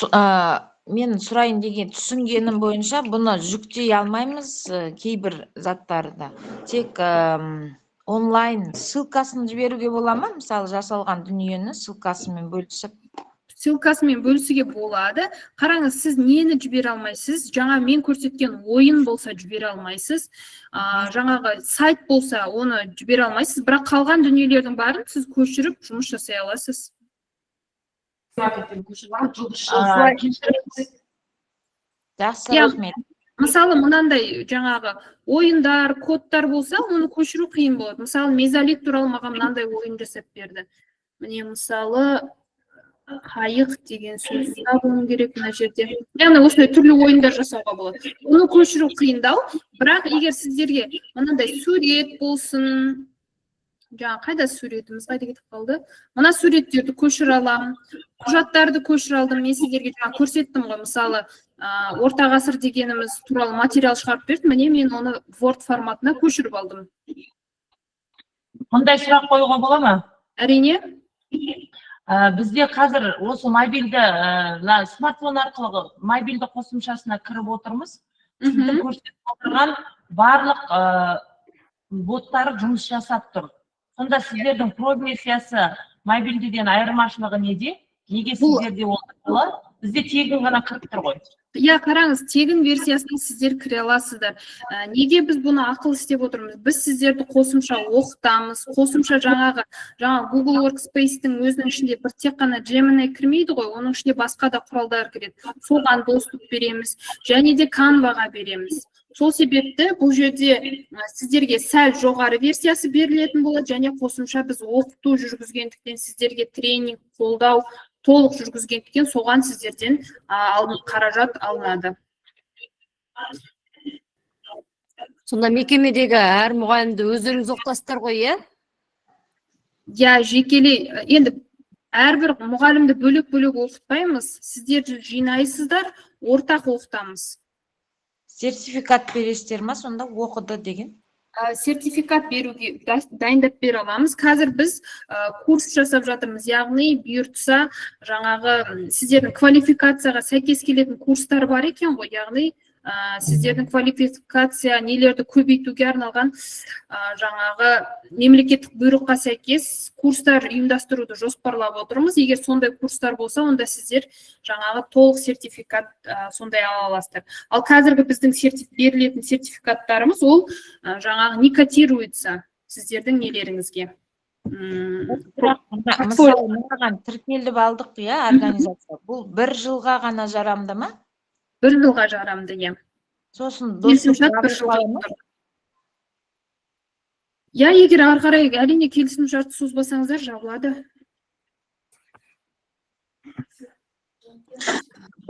мен сұрайын деген түсінгенім бойынша бұны жүктей алмаймыз кейбір заттарды. Тек онлайн ссылкасын жіберуге бола ма? Мысалы, жасалған дүниені ссылкасымен бөлісіп. Ссылкасымен бөлісуге болады. Қараңыз, сіз нені жібере алмайсыз? Жаңа мен көрсеткен ойын болса жібере алмайсыз. Жаңағы сайт болса оны жібере алмайсыз. Бірақ қалған дүниелердің барын сіз көшіріп жұмыс жасай аласыз. Жақсы, рахмет. Мысалы, мынандай жаңағы ойындар, кодтар болса, оны көшіру қиын болады. Мысалы, мезолит туралы маған мынандай ойын жасап берді. Міне, мысалы, қайық деген сөз табуым керек мына жерде. Яғни осындай түрлі ойындар жасауға болады. Оны көшіру қиындау, бірақ егер сіздерге мынандай сурет болсын, жаңа қайда суретіміз, қайда кетіп қалды? Мына суреттерді көшіре аламын, құжаттарды көшіре алдым. Мен сіздерге жаңа көрсеттім ғой, мысалы, Орта ғасыр дегеніміз туралы материал шығарып берді. Міне, мен оны Word форматына көшіріп алдым. Мұндай сұрақ қоюға бола ма? Әрине. Бізде қазір осы мобильді, мына смартфон арқылы мобильді қосымшасына кіріп отырмыз. Сіздің көрсетіп отырған барлық боттары жұмыс жасап тұр. Сонда сіздердің про версиясы мобильдіден айырмашылығы неде? Неге сіздерде ол ақылы? Бізде тегін ғана кіріп тұр ғой. Иә, қараңыз, тегін версиясына сіздер кіре аласыздар. Неге біз бұны ақылы істеп отырмыз? Біз сіздерді қосымша оқытамыз, қосымша жаңа Google Workspace-тің өзінің ішінде бір тек қана Gemini кірмейді ғой, оның ішінде басқа да құралдар кіреді. Соған доступ береміз және де Canva-ға береміз. Сол себепті бұл жерде сіздерге сәл жоғары версиясы берілетін болады және қосымша біз оқыту жүргізгендіктен, сіздерге тренинг, қолдау толық жүргізгендіктен, соған сіздерден қаражат алынады. Сонда мекемедегі әр мұғалімді өздеріңіз оқытасыздар ғой, иә? Иә, жекелей, енді әрбір мұғалімді бөлек-бөлек оқытпаймыз, сіздер жинайсыздар, ортақ оқытамыз. Сертификат бересіздер ма сонда оқыды деген? Сертификат беруге дайындап бере аламыз. Қазір біз курс жасап жатырмыз, яғни бұйыртса жаңағы сіздердің квалификацияға сәйкес келетін курстар бар екен ғой, яғни сіздердің квалификация нелерді көбейтуге арналған, жаңағы мемлекеттік бұйрыққа сәйкес курстар ұйымдастыруды жоспарлап отырмыз. Егер сондай курстар болса, онда сіздер жаңағы толық сертификат сондай ала аласыздар. Ал қазіргі біздің берілетін сертификаттарымыз ол жаңағы не котируется сіздердің нелеріңізге. Бірақ портфолио. Мысалы, мынаған тіркеліп алдық, иә, организация. Бұл бір жылға ғана жарамды ма? Бір жылға жарамды, иә. Сосын Келісімшарт доступ бір жылға жабылып қала ма? тұр. Иә, егер ары қарай, әрине, келісімшартты созбасаңыздар, жабылады.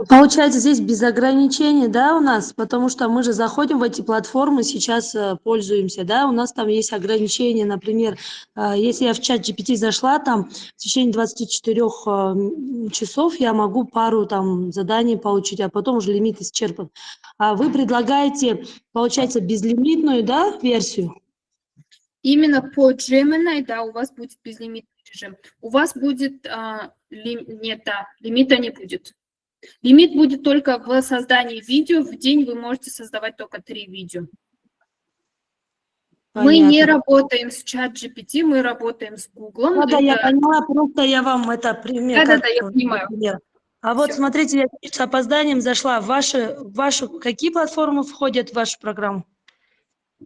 Получается, здесь без ограничений, да, у нас, потому что мы же заходим в эти платформы, сейчас пользуемся, да, у нас там есть ограничения, например, если я в чат GPT зашла, там в течение 24 часов я могу пару там заданий получить, а потом уже лимит исчерпан. А вы предлагаете, получается, безлимитную, да, версию? Именно по Gemini, да, у вас будет безлимитный режим. У вас будет, нет, да, лимита не будет. Лимит будет только в создании видео. В день вы можете создавать только 3 видео. Мы не работаем с чат GPT, мы работаем с Гуглом. Да, да, я Это поняла, просто я вам это пример. Да, да, как да, я понимаю. пример. А вот Всё. смотрите, я с опозданием зашла. Какие платформы входят в вашу программу?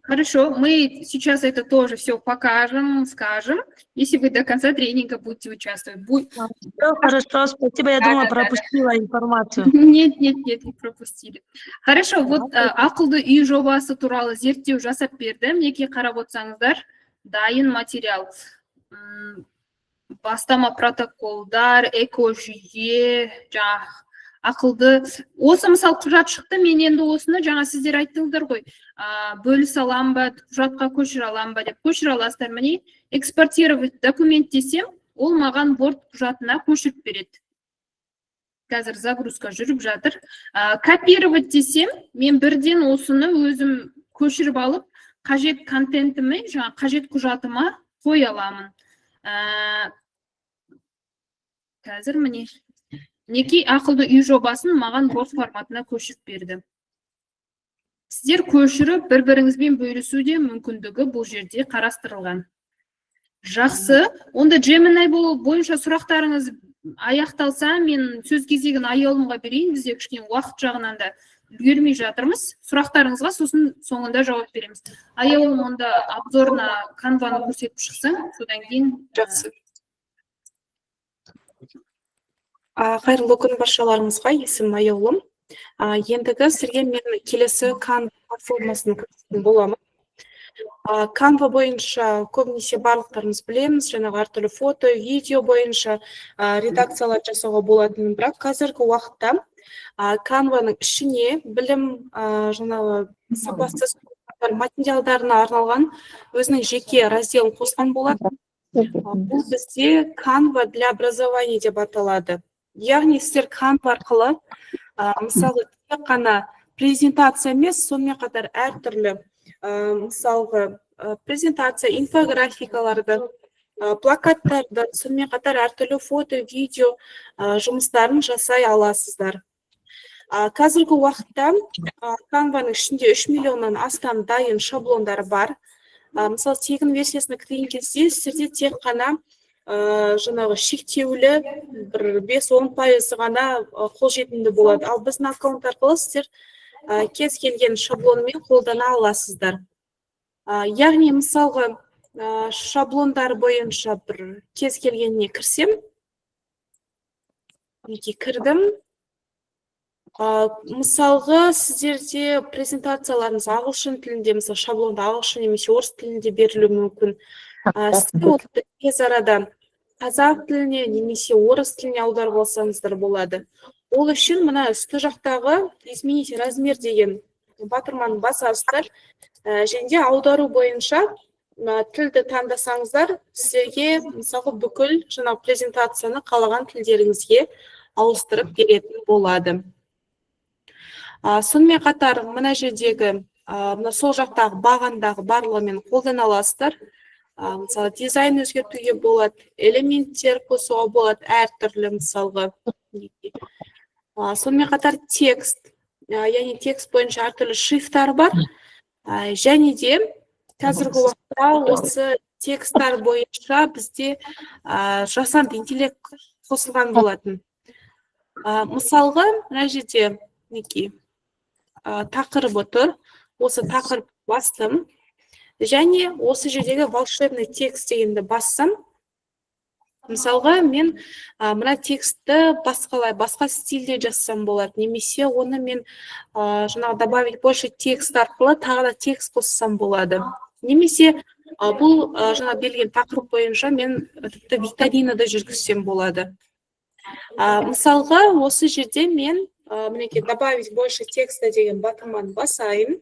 Хорошо, мы сейчас это тоже все покажем, скажем, если вы до конца тренинга будете участвовать. Всё, хорошо, спасибо, я Да, думала, да, да, да. пропустила информацию. Нет, нет, нет, не пропустили. Хорошо, вот ақылды үй жобасы туралы зерттеу жасап берді. Мінекей, қарап отырсаңыздар, дайын материал. Бастама протоколдар, экожүйе, жаңағы ақылды. Осы мысал құжат шықты, мен енді осыны жаңа сіздер айттыңыздар ғой, бөлісе аламын ба, құжатқа көшіре аламын ба деп. Көшіре аласыздар. Міне, экспортировать документ десем, ол маған Word құжатына көшіріп береді. Қазір загрузка жүріп жатыр. Копировать десем, мен бірден осыны өзім көшіріп алып, қажет контентіме, жаңа қажет құжатыма қоя аламын. Қазір міне, мінекей, ақылды үй жобасын маған Word форматына көшіріп берді. Сіздер көшіріп, бір-біріңізбен бөлісу де мүмкіндігі бұл жерде қарастырылған. Жақсы, онда Gemini бойынша сұрақтарыңыз аяқталса, мен сөз кезегін Аяулымға берейін, бізде кішкене уақыт жағынан да үлгермей жатырмыз. Сұрақтарыңызға сосын соңында жауап береміз. Аяулым, онда обзор на Canva-ны көрсетіп шықсаң, содан кейін, Жақсы. Қайырлы күн баршаларыңызға, есімім Аяулым. Ендігі сізге мен келесі Canva платформасын көрсететін боламын. Canva бойынша көбінесе барлықтарымыз білеміз, жаңағы әртүрлі фото, видео бойынша, редакциялар жасауға болатынын, бірақ қазіргі уақытта, Canva-ның ішіне білім, жаңағы сапасыз материалдарына арналған өзінің жеке разделін қосқан болатын. Бұл бізде Canva для образования деп аталады. Яғни сіздер Canva арқылы, Мысалы, тек қана презентация емес, сонымен қатар әртүрлі, мысалғы, презентация, инфографикаларды, плакаттарды, сонымен қатар әртүрлі фото, видео жұмыстарын жасай аласыздар. Қазіргі уақытта Canvаның ішінде 3 миллионнан астам дайын шаблондар бар. Мысалы, тегін версиясына кірген кезде сіздерде тек қана жаңағы шектеулі бір 5-10% ғана қолжетімді болады. Ал біздің аккаунт арқылы сіздер кез келген шаблонмен қолдана аласыздар. Яғни, мысалға, шаблондар бойынша бір кез келгеніне кірсем, мінекей, кірдім. Мысалға, сіздерде презентацияларыңыз ағылшын тілінде, мысалы, шаблонда ағылшын немесе орыс тілінде берілуі мүмкін. Сіздер оны тез арада қазақ тіліне немесе орыс тіліне аударып алсаңыздар болады. Ол үшін мына үсті жақтағы «Изменить размер» деген батырманы басасыздар, және де аудару бойынша мына тілді таңдасаңыздар, сіздерге, мысалы, бүкіл жаңағы презентацияны қалаған тілдеріңізге ауыстырып беретін болады. Сонымен қатар мына жердегі, мына сол жақтағы бағандағы барлығымен қолдана аласыздар. Мысалы, дизайн өзгертуге болады, элементтер қосуға болады әртүрлі, мысалға. Сонымен қатар текст, яғни текст бойынша әртүрлі шрифттар бар. Және де қазіргі уақытта осы тексттар бойынша бізде жасанды интеллект қосылған болатын. Мысалға, мына жерде, мінекей, тақырыбы тұр. Осы тақырып бастым және осы жердегі «Волшебный текст» дегенді бассам, мысалға, мен мына текстті басқалай, басқа стильде жазсам болады немесе оны мен жаңағы «Добавить больше текст» арқылы тағы да текст қоссам болады, немесе бұл жаңа берілген тақырып бойынша мен тіпті викторина да жүргізсем болады. Мысалға, осы жерде мен, мінекей, «Добавить больше текста» деген батырманы басайын.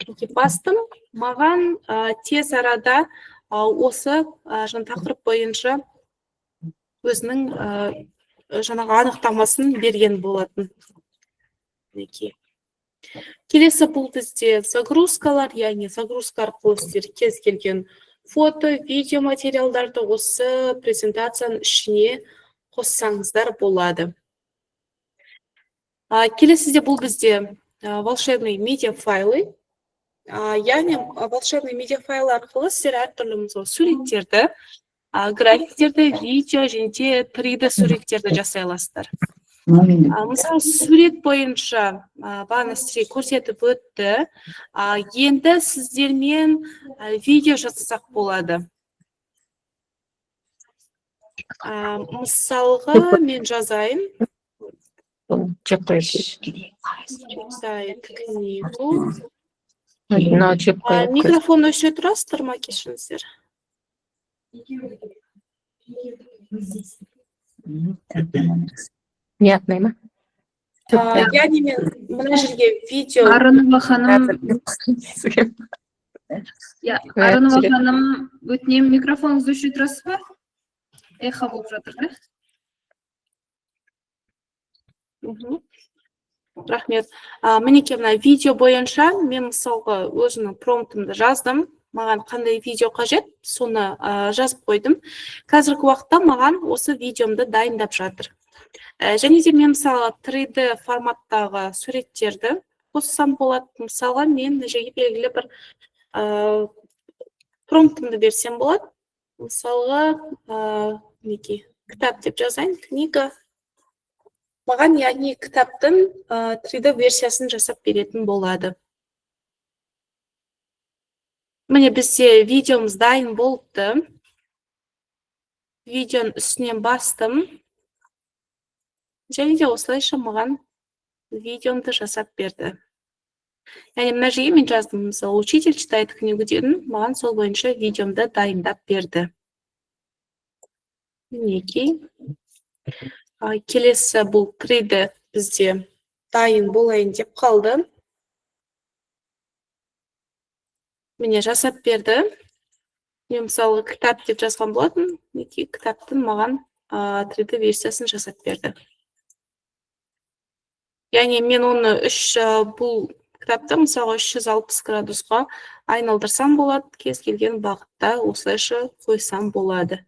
Мінекей, бастым. Маған тез арада осы жаңа тақырып бойынша өзінің жаңағы анықтамасын берген болатын. Мінекей, келесі бұл бізде загрузкалар, яғни загрузка арқылы сіздер кез келген фото, видео материалдарды осы презентацияның ішіне қоссаңыздар болады. Келесіде бұл бізде волшебный медиа файлы, яғни волшебный медиа файл арқылы сіздер әртүрлі, мысалы, суреттерді, графиктерді, видео және де 3D суреттерді жасай аласыздар. Мысалы, сурет бойынша бағана сіздерге көрсетіп өтті. Енді сіздермен видео жасасақ болады. Мысалға, мен жазайын. Читает книгу. Микрофон өшіре тұрасыздар ма, кешіріңіздер. Понятно ма? Яғни мен мына жерге видео Арынова ханым, иә, Арынова ханым, өтінемін, микрофоныңызды өшіре тұрасыз ба? Эхо болып жатыр да. Рахмет. Мінекей, мына видео бойынша мен, мысалға, өзімнің промптымды жаздым. Маған қандай видео қажет, соны жазып қойдым. Қазіргі уақытта маған осы видеомды дайындап жатыр. Және де мен, мысалы, 3D форматтағы суреттерді қоссам болады. Мысалға, мен мына жерге белгілі бір промптымды берсем болады. Мысалға, мінекей, кітап деп жазайын, книга. Маған, яғни, кітаптың 3D версиясын жасап беретін болады. Міне, бізде видеомыз дайын болыпты. Видеоның үстінен бастым. Және де осылайша маған видеомды жасап берді. Яғни мына жерге мен жаздым, мысалы, «Учитель читает книгу» дедім, маған сол бойынша видеомды дайындап берді. Мінекей. Келесі бұл 3D бізде дайын болайын деп қалды. Міне, жасап берді. Мен, мысалы, кітап деп жазған болатын. Мінекей, кітаптың маған 3D версиясын жасап берді. Яғни мен оны бұл кітапты мысалға 360 градусқа айналдырсам болады, кез келген бағытта осылайша қойсам болады.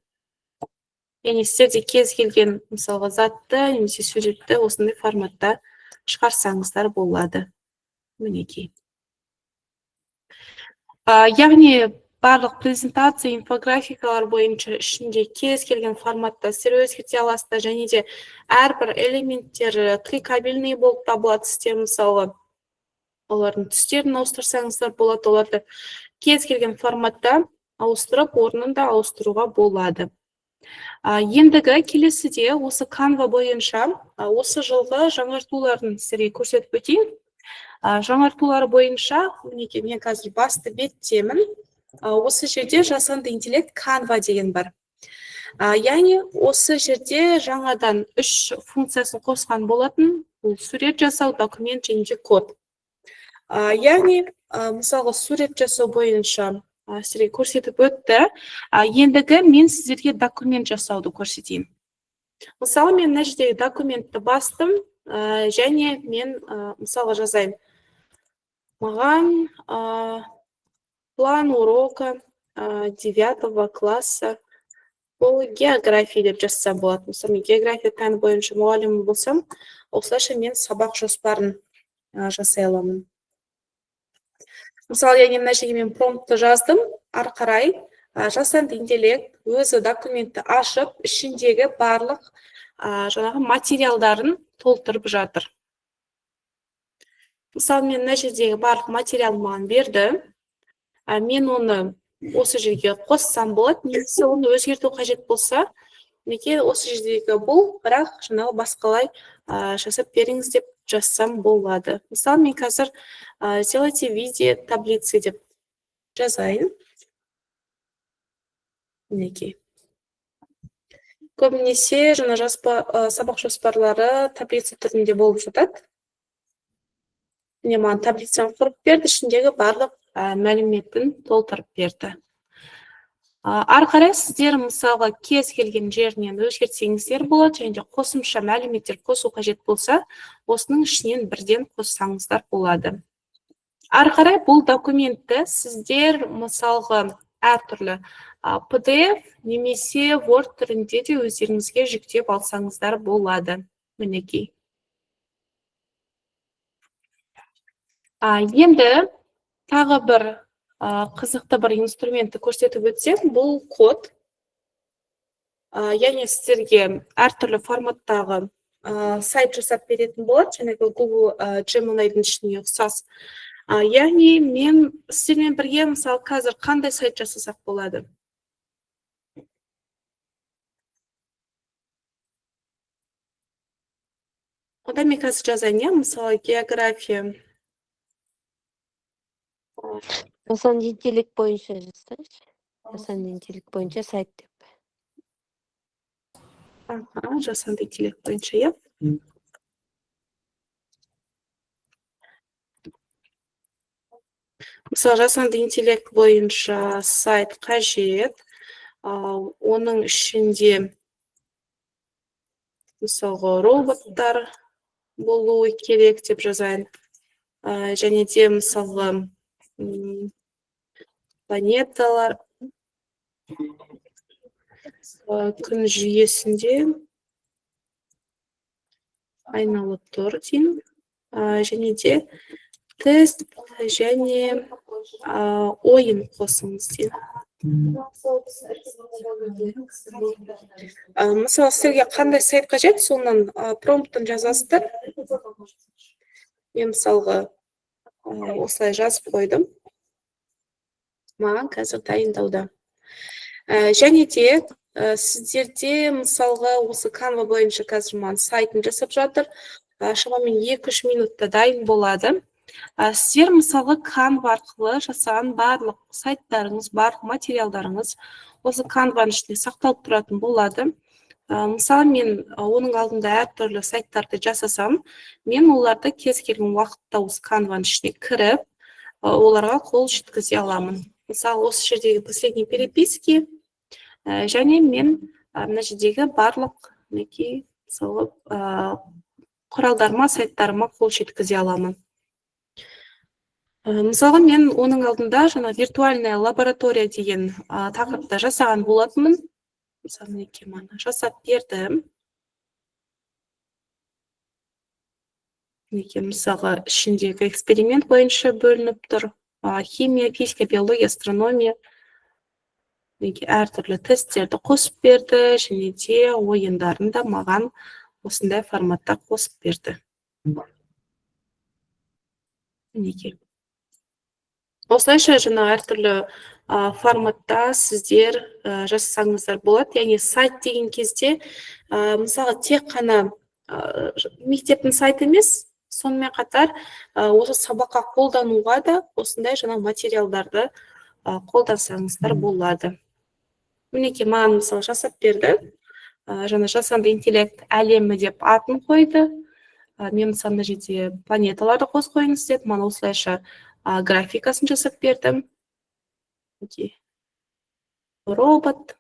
Яғни сіздер де кез келген мысалға затты немесе суретті осындай форматта шығарсаңыздар болады. Мінекей. Яғни барлық презентация, инфографикалар бойынша ішінде кез келген форматта сіздер өзгерте аласыздар, және де әрбір элементтері кликабельный болып табылады. Сіздер мысалы олардың түстерін ауыстырсаңыздар болады, оларды кез келген форматта ауыстырып, орнын да ауыстыруға болады. Ендігі келесіде осы Canva бойынша осы жылғы жаңартуларын сіздерге көрсетіп өтейін. Жаңартулар бойынша мінекей мен қазір басты беттемін. Осы жерде жасанды интеллект Canva деген бар. Яғни осы жерде жаңадан 3 функциясын қосқан болатын. Бұл сурет жасау, документ және де код. Яғни мысалға сурет жасау бойынша сіздерге көрсетіп өтті. Ендігі мен сіздерге документ жасауды көрсетейін. Мысалы, мен мына жердегі документті бастым, және мен мысалға жазайын. Маған план урока 9 класса по географии деп жазсам болады. Мысалы, мен география пәні бойынша мұғалім болсам, осылайша мен сабақ жоспарын жасай аламын. Мысалы, яғни мына жерге мен промптты жаздым, ары қарай жасанды интеллект өзі документті ашып, ішіндегі барлық жаңағы материалдарын толтырып жатыр. Мысалы, мен мына жердегі барлық материал маған берді. Мен оны осы жерге қоссам болады, немесе оны өзгерту қажет болса, мінекей осы жердегі бұл, бірақ жаңағы басқалай жасап беріңіз деп жазсам болады. Мысалы, мен қазір сделайте в виде таблицы деп жазайын. Мінекей. Көбінесе жаңа сабақ жоспарлары таблица түрінде болып жатады. Міне, маған таблицаны құрып берді, ішіндегі барлық мәліметін толтырып берді. Ары қарай сіздер мысалға кез келген жерінен өзгертсеңіздер болады, және де қосымша мәліметтер қосу қажет болса, осының ішінен бірден қоссаңыздар болады. Ары қарай бұл документті сіздер мысалға әртүрлі PDF немесе Word түрінде де өздеріңізге жүктеп алсаңыздар болады. Мінекей. Енді тағы бір қызықты бір инструментті көрсетіп өтсем, бұл код. Яғни сіздерге әртүрлі форматтағы сайт жасап беретін болады, жаңағы Google Gemini'дің ішіне ұқсас. Яғни мен сіздермен бірге мысалы қазір қандай сайт жасасақ болады? Ода мен қазір жазайын, иә, мысалы география. Жасанды интеллект бойынша жазсайшы. Жасанды интеллект бойынша сайт деп. Аха, жасанды интеллект бойынша, иә. Мысалы, жасанды интеллект бойынша сайт қажет. Оның ішінде мысалға роботтар болуы керек деп жазайын. Және де мысалға планеталар күн жүйесінде айналып тұр деймін. Және де тест және ойын қосыңыз деймін. Мысалы, сіздерге қандай сайт қажет, соның промптын жазасыздар. Мен мысалға осылай жазып қойдым. Маған қазір дайындауда. Және де сіздерде мысалға осы Canva бойынша қазір маған сайтын жасап жатыр. Шамамен 2-3 минутта дайын болады. Сіздер мысалға Canva арқылы жасаған барлық сайттарыңыз, барлық материалдарыңыз осы Canvаның ішінде сақталып тұратын болады. Мысалы, мен оның алдында әртүрлі сайттарды жасасам, мен оларды кез келген уақытта осы Canvаның ішіне кіріп, оларға қол жеткізе аламын. Мысалы, осы жердегі последние переписки, және мен мына жердегі барлық мінекей, мысалы, Құралдарыма, сайттарыма қол жеткізе аламын. Мысалға, мен оның алдында жаңа виртуальная лаборатория деген тақырыпта жасаған болатынмын. Мысалы, мінекей, мана жасап бердім. Мінекей, мысалға, ішіндегі эксперимент бойынша бөлініп тұр. Химия, физика, биология, астрономия. Мінекей, әртүрлі тесттерді қосып берді және де ойындарын да маған осындай форматта қосып берді. Мінекей. Осылайша жаңа әртүрлі форматта сіздер жасасаңыздар болады. Яғни сайт деген кезде, мысалға, тек қана мектептің сайты емес, сонымен қатар осы сабаққа қолдануға да осындай жаңа материалдарды қолдансаңыздар болады. Мінекей, маған, мысалы, жасап берді. Жаңа жасанды интеллект әлемі деп атын қойды. Мен, мысалы, мына жерде планеталарды қосып қойыңыз деді. Маған осылайша графикасын жасап бердім. Мінекей. Робот.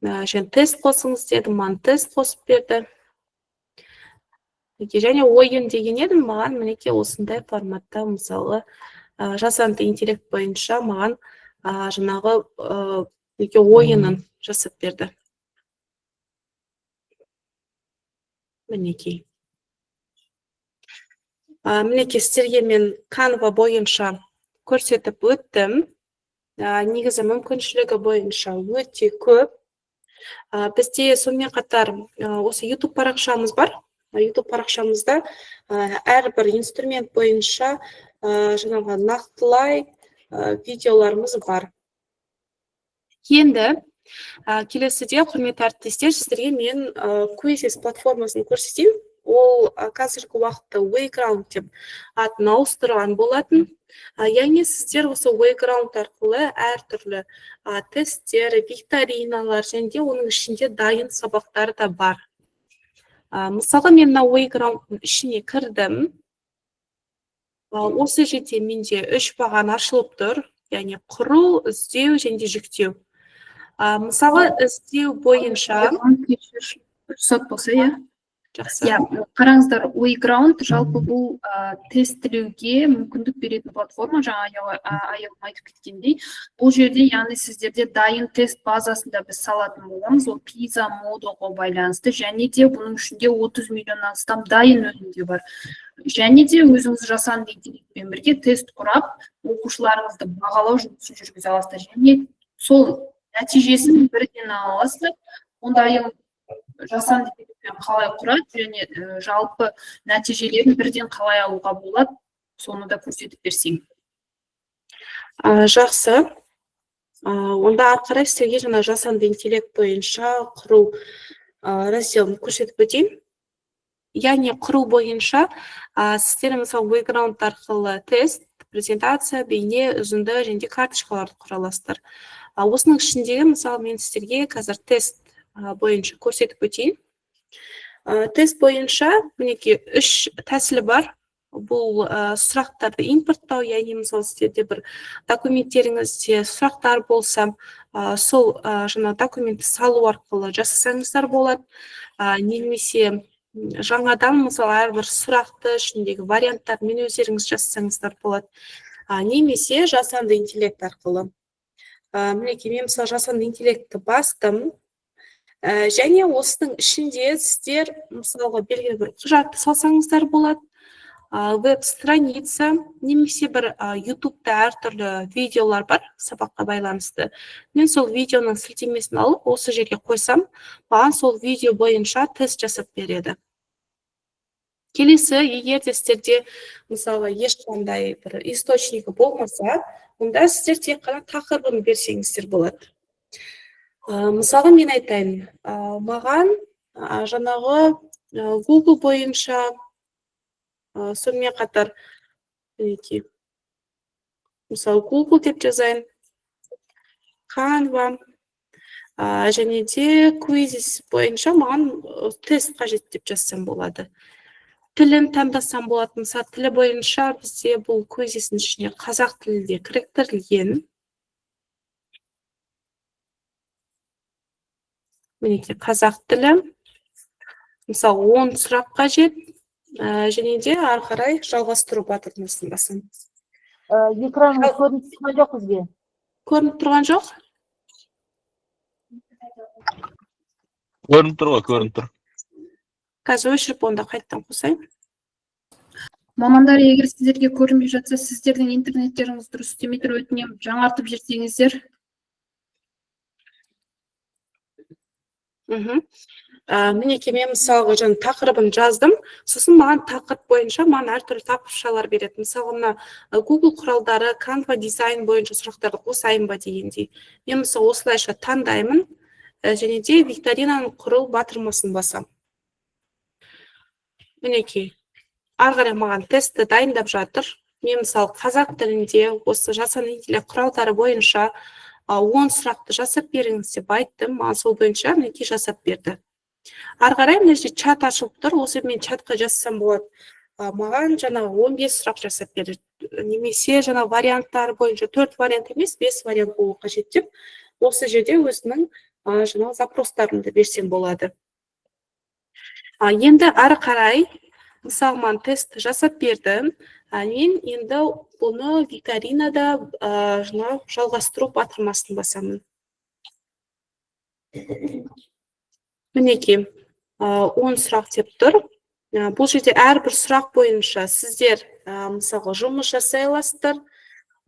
Және тест қосыңыз дедім, маған тест қосып берді. Мінекей, және ойын деген едім, маған, мінекей, осындай форматта, мысалы, жасанды интеллект бойынша маған жаңағы, мінекей, ойынын жасап берді. Мінекей. Мінекей, сіздерге мен Canva бойынша көрсетіп өттім. Негізі мүмкіншілігі бойынша өте көп. Бізде сонымен қатар осы YouTube парақшамыз бар. YouTube парақшамызда әрбір инструмент бойынша жаңағы нақтылай видеоларымыз бар. Енді келесіде, құрметті әріптестер, сіздерге мен Quizizz платформасын көрсетейін. Ол қазіргі уақытта Wayground деп атын ауыстырған болатын. Яғни сіздер осы Wayground арқылы әртүрлі тесттер, викториналар және де оның ішінде дайын сабақтар да бар. Мысалға, мен мына Wayground-тың ішіне кірдім. Осы жерде менде үш баған ашылып тұр, яғни құру, іздеу және де жүктеу. Мысалы, іздеу бойынша Рұқсат болса, иә? Жақсы. Иә, қараңыздар, Wayground жалпы бұл тестілеуге мүмкіндік беретін платформа, жаңа Аяулым айтып кеткендей, бұл жерде, яғни сіздерде дайын тест базасында біз салатын боламыз, ол PISA модулға байланысты, және де бұның ішінде 30 миллионнан астам дайын өнімде бар. Және де өзіңіз жасанды интеллектпен бірге тест құрап, оқушыларыңызды бағалау жұмысын жүргізе аласыздар. Және сол нәтижесін бірден ала аласыздар. Онда жасанды интеллектпен қалай құрады және жалпы нәтижелерін бірден қалай алуға болады, соны да көрсетіп берсең. Жақсы. Онда ары қарай сіздерге жаңа жасанды интеллект бойынша құру разделін көрсетіп өтейін. Яғни құру бойынша, сіздер, мысалы, Wayground арқылы тест, презентация, бейне, үзінді және де карточкаларды құра аласыздар. Осының ішіндегі, мысалы, мен сіздерге қазір тест бойынша көрсетіп өтейін. Тест бойынша мінекей үш тәсілі бар. Бұл сұрақтарды импорттау, яғни, мысалы, сіздерде бір документтеріңізде сұрақтар болса, сол жаңа документті салу арқылы жасасаңыздар болады. Немесе жаңадан, мысалы, әрбір сұрақты ішіндегі варианттармен өздеріңіз жасасаңыздар болады. Немесе жасанды интеллект арқылы. Мінекей, мен, мысалы, жасанды интеллектті бастым. Және осының ішінде сіздер, мысалға, белгілі бір құжатты салсаңыздар болады. Веб-страница немесе бір YouTube-та әртүрлі видеолар бар сабаққа байланысты. Мен сол видеоның сілтемесін алып, осы жерге қойсам, маған сол видео бойынша тест жасап береді. Келесі, егер де сіздерде, мысалға, ешқандай бір источнигі болмаса, онда сіздер тек қана тақырыбын берсеңіздер болады. Мысалға, мен айтайын, маған, жаңағы, Google бойынша, сонымен қатар, мінекей, мысалы, Google деп жазайын, Canva, және де Quizizz бойынша маған тест қажет деп жазсам болады. Тілін таңдасам болады. Мысалы, тілі бойынша бізде бұл Quizizz-дің ішіне қазақ тілі де кіріктірілген. Мінекей, қазақ тілі. Мысалы, 10 сұрақ қажет. Және де ары қарай жалғастыру батырмасын басамын. Экраныңыз көрініп тұрған жоқ бізге. Көрініп тұрған жоқ? Көрініп тұр ғой, көрініп тұр. Қазір өшіріп онда қайтадан қосайын. Мамандар, егер сіздерге көрінбей жатса, сіздердің интернеттеріңіз дұрыс істемей тұр, өтінемін, жаңартып жіберсеңіздер. Мінекей, мен мысалға жаңа тақырыбын жаздым, сосын маған тақырып бойынша маған әртүрлі тапсырмалар береді. Мысалға, мына Google құралдары, Canva дизайн бойынша сұрақтарды қосайын ба дегендей. Мен мысалы осылайша таңдаймын, және де викторинаны құру батырмасын басамын. Мінекей, ары қарай маған тестті дайындап жатыр. Мен мысалы қазақ тілінде осы жасанды интеллект құралдары бойынша 10 сұрақты жасап беріңіз деп айттым. Маған сол бойынша мінекей жасап берді. Ары қарай мына жерде чат ашылып тұр. Осы мен чатқа жазсам болады. Маған жаңағы 15 сұрақ жасап берді. Немесе жаңа варианттар бойынша 4 вариант емес, 5 вариант болу қажет деп осы жерде өзінің жаңағы запростарымды берсем болады. Енді ары қарай мысалы маған тест жасап берді. Мен енді бұны викторинада жаңағы жалғастыру батырмасын басамын. Мінекей, 10 сұрақ деп тұр. Бұл жерде әрбір сұрақ бойынша сіздер мысалға жұмыс жасай аласыздар,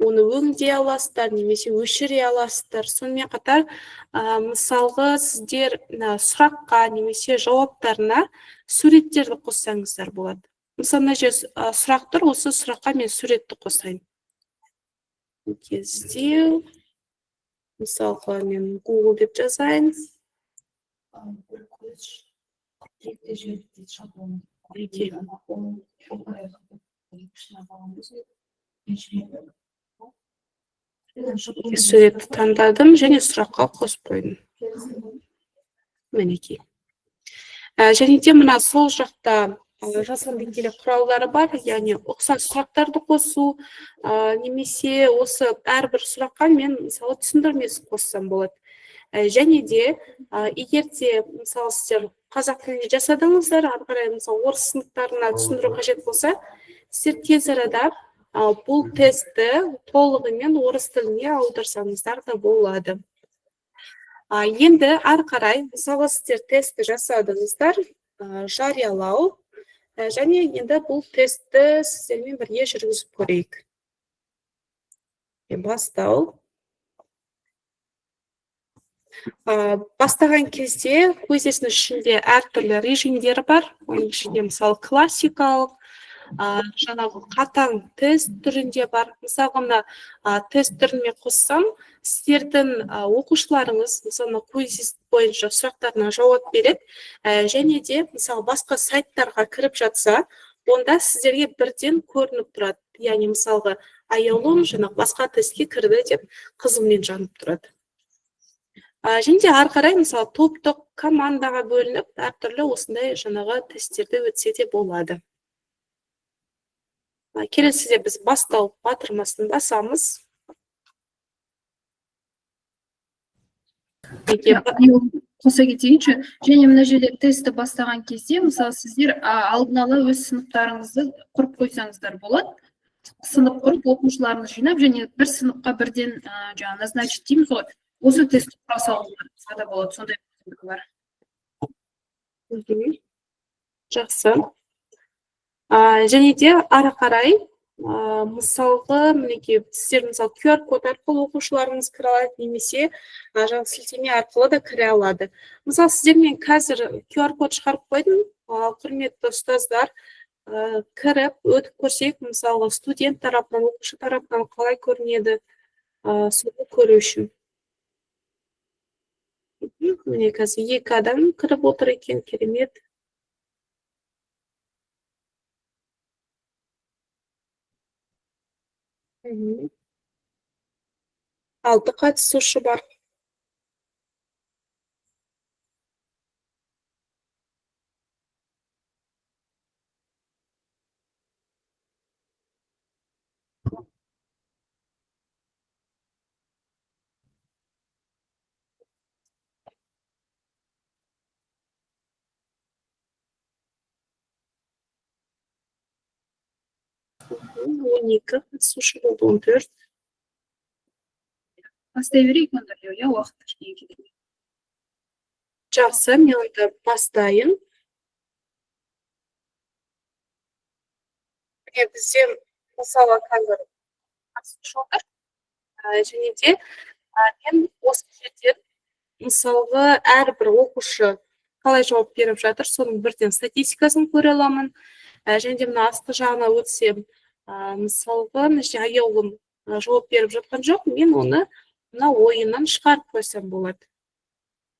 оны өңдей аласыздар, немесе өшіре аласыздар. Сонымен қатар, мысалға сіздер сұраққа немесе жауаптарына суреттерді қоссаңыздар болады. Мысалы, мына жерде сұрақ тұр, осы сұраққа мен суретті қосайын. Іздеу. Мысалға мен Google деп жазайын. Суретті таңдадым және сұраққа қосып қойдым. Мінекей. Және де мына сол жақта жасанды интеллект құралдары бар, яғни ұқсас сұрақтарды қосу, немесе осы әрбір сұраққа мен мысалы түсіндірмесін қоссам болады. Және де егер де мысалы сіздер қазақ тілінде жасадыңыздар, ары қарай мысалы орыс сыныптарына түсіндіру қажет болса, сіздер тез арада бұл тестті толығымен орыс тіліне аударсаңыздар да болады. Енді ары қарай мысалы сіздер тестті жасадыңыздар, жариялау, және енді бұл тестті сіздермен бірге жүргізіп көрейік. Бастау. Бастаған кезде Quizizz-дің ішінде әртүрлі режимдері бар. Оның ішінде мысалы классикалық, жаңағы қатаң тест түрінде бар. Мысалға мына тест түріне қоссам, сіздердің оқушыларыңыз мысалы Quizizz бойынша сұрақтарына жауап береді. Және де мысалы басқа сайттарға кіріп жатса, онда сіздерге бірден көрініп тұрады. Яғни мысалға Аяулым жаңағы басқа тестке кірді деп қызылмен жанып тұрады. Және де ары қарай мысалы топтық командаға бөлініп әртүрлі осындай жаңағы тесттерді өтсе де болады. Келесіде біз бастау батырмасын басамыз. Қоса кетейінші, және мына жерде тестті бастаған кезде мысалы сіздер алдын ала өз сыныптарыңызды құрып қойсаңыздар болады. Сынып құрып, оқушыларыңызды жинап, және бір сыныпқа бірден жаңа назначить дейміз ғой. Осы тестті құра салуға да болады, сондай мүмкіндік бар. Жақсы. Және де ары қарай, мысалға, мінекей, сіздер мысалы QR код арқылы оқушыларыңыз кіре алады, немесе жаңағы сілтеме арқылы да кіре алады. Мысалы, сіздер мен қазір QR код шығарып қойдым, құрметті ұстаздар, кіріп өтіп көрсек, мысалы, студент тарапынан, оқушы тарапынан қалай көрінеді, соны көру үшін. Міне қазір 2 адам кіріп отыр екен, керемет. 6 қатысушы бар. 12 қатысушы болды, 14. Бастай берейік онда, иә, уақыт кішкене кетеді. Жақсы, мен онда бастайын. Міне, бізде мысалы қазір қатысушы отыр. Және де мен осы жерден мысалғы әрбір оқушы қалай жауап беріп жатыр, соның бірден статистикасын көре аламын. Және де мына асты жағына өтсем, мысалғы мына жерде Аяулым жауап беріп жатқан жоқ, мен оны мына ойыннан шығарып қойсам болады.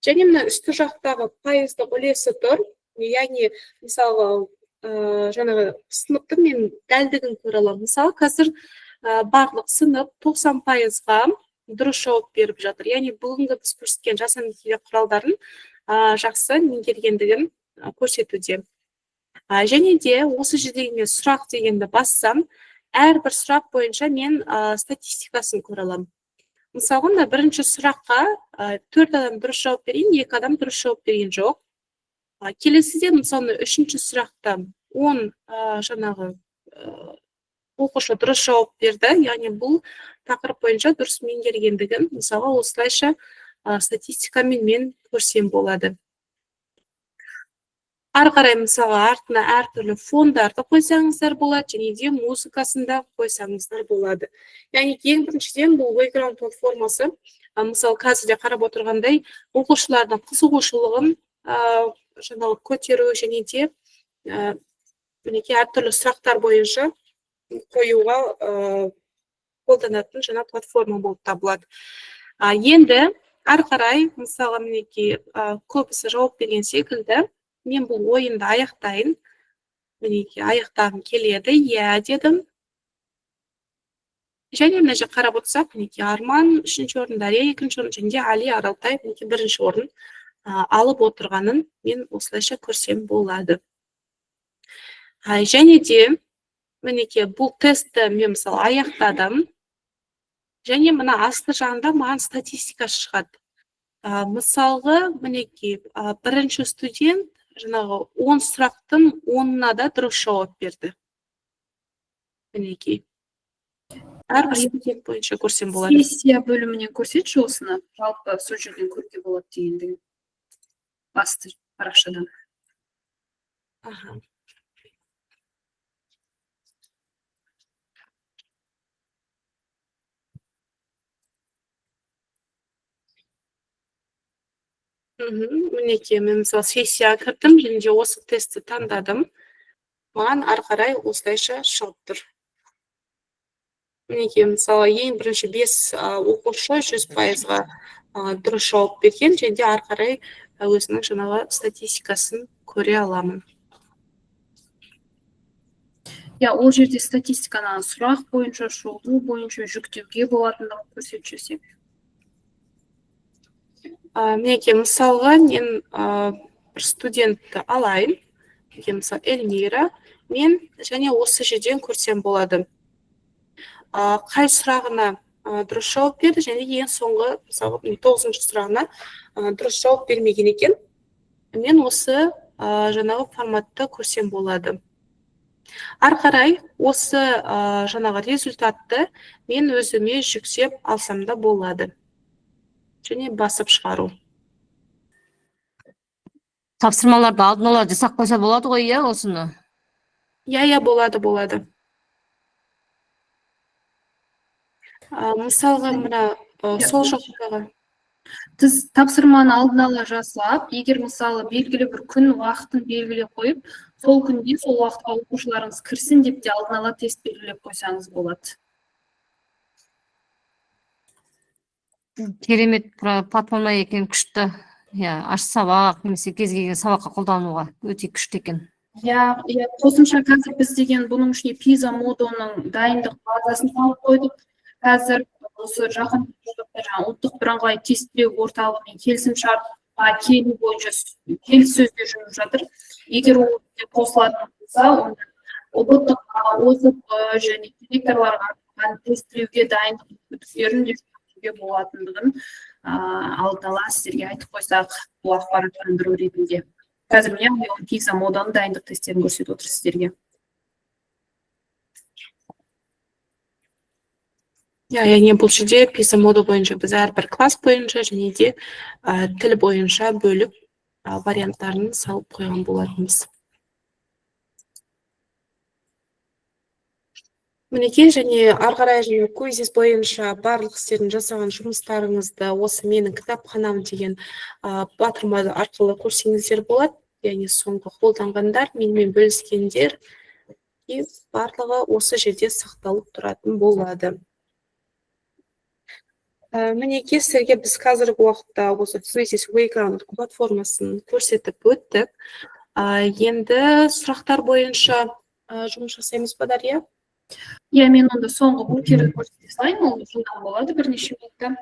Және мына үсті жақтағы пайыздық үлесі тұр, яғни мысалғы жаңағы сыныптың мен дәлдігін көре аламын. Мысалы, қазір барлық сынып 90%-ға дұрыс жауап беріп жатыр. Яғни бүгінгі біз көрсеткен жасанды интеллект құралдарын жақсы меңгергендігін көрсетуде. Және де осы жердегі мен сұрақ дегенді бассам, әрбір сұрақ бойынша мен статистикасын көре аламын. Мысалы, мына бірінші сұраққа 4 адам дұрыс жауап берген, 2 адам дұрыс жауап берген жоқ. Келесіде, мысалы, үшінші сұрақта 10 жаңағы оқушы дұрыс жауап берді, яғни бұл тақырып бойынша дұрыс меңгергендігін, мысалы, осылайша статистикамен мен көрсем болады. Ары қарай, мысалы, артына әртүрлі фондарды қойсаңыздар болады, және де музыкасын да қойсаңыздар болады. Яғни ең біріншіден бұл Wayground платформасы, мысалы, қазір де қарап отырғандай, оқушылардың қызығушылығын жаңағы көтеру және де мінекей әртүрлі сұрақтар бойынша қоюға қолданатын жаңа платформа болып табылады. Енді ары қарай, мысалы, мінекей көбісі жауап берген секілді, мен бұл ойынды аяқтайын. Мінекей аяқтағым келеді, иә дедім. Және мына жерге қарап отырсақ, мінекей Арман үшінші орын, Дария екінші орын, және де Али Аралтай мінекей бірінші орын алып отырғанын мен осылайша көрсем болады. Және де мінекей бұл тестті мен мысалы аяқтадым. Және мына асты жағында маған статистика шығады. Мысалғы мінекей бірінші студент жаңағы 10 сұрақтың 10-ына да дұрыс жауап берді. Мінекей. Әрбір студент бойынша көрсем болады. Сессия бөлімінен көрсетші осыны, жалпы сол жерден көруге болады дегендігін. Басты парақшадан. Аха. Мінекей, мен мысалы сессияға кірдім, және де осы тестті таңдадым. Маған ары қарай осылайша шығып тұр. Мінекей, мысалы, ең бірінші 5 оқушы 100%-ға дұрыс жауап берген, және де ары қарай өзінің жаңағы статистикасын көре аламын. Иә, ол жерде статистиканы сұрақ бойынша, шолу бойынша жүктеуге болатындығын көрсетіп жіберсек. Мінекей, мысалға, мен бір студентті алайын. Мінекей, мысалы, Эльмира. Мен және осы жерден көрсем болады. Қай сұрағына дұрыс жауап берді, және ең соңғы, мысалы, міне, 9-шы сұрағына дұрыс жауап бермеген екен. Мен осы жаңағы форматты көрсем болады. Ары қарай осы жаңағы результатты мен өзіме жүктеп алсам да болады. Және басып шығару. Тапсырмаларды алдын ала жасап қойса болады ғой, иә, осыны? Иә, иә, болады, болады. Мысалға, мына сол жақтағы Сіз тапсырманы алдын ала жасап, егер мысалы белгілі бір күн уақытын белгілеп қойып, сол күнде сол уақытқа оқушыларыңыз кірсін деп те алдын ала тест белгілеп қойсаңыз болады. Керемет платформа екен, күшті. Иә, аш сабақ немесе кез келген сабаққа қолдануға өте күшті екен. Иә, иә, қосымша қазір біз деген бұның ішіне PISA модулының дайындық базасын салып қойдық. Қазір осы жақын жаңа ұлттық бірыңғай тестілеу орталығымен келісімшартқа келу бойынша келіссөздер жүріп жатыр. Егер ол қосылатын болса, онда ҰБТ-ға, ОЗП және директорларға арналған тестілеуге дайындық үрдістерін де жүргізуге болатындығын алдын ала сіздерге айтып қойсақ, бұл ақпараттандыру ретінде. Қазір міне PISA моданың дайындық тестерін көрсетіп отыр сіздерге. Иә, яғни бұл жерде PISA модуль бойынша біз әрбір класс бойынша және де тіл бойынша бөліп, варианттарын салып қойған болатынбыз. Мінекей, және ары қарай және Quizizz бойынша барлық сіздердің жасаған жұмыстарыңызды осы «Менің кітапханам» деген батырма арқылы көрсеңіздер болады. Яғни соңғы қолданғандар, менімен бөліскендер и барлығы осы жерде сақталып тұратын болады. Мінекей, сіздерге біз қазіргі уақытта осы Quizizz Wayground платформасын көрсетіп өттік. Енді сұрақтар бойынша жұмыс жасаймыз ба, Дария? Иә, мен онда соңғы Bookr-ді көрсете салайын, ол жылдам болады, бірнеше минутта.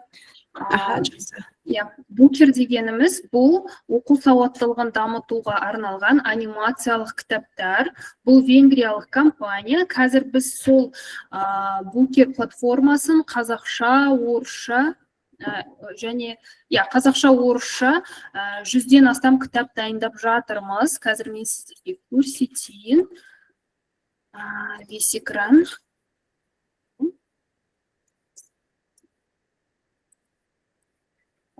Аха, жақсы. Иә, Bookr дегеніміз бұл оқу сауаттылығын дамытуға арналған анимациялық кітаптар. Бұл венгриялық компания. Қазір біз сол Bookr платформасын қазақша, орысша және, иә, қазақша, орысша 100-ден астам кітап дайындап жатырмыз. Қазір мен сіздерге көрсетейін. Весь экран.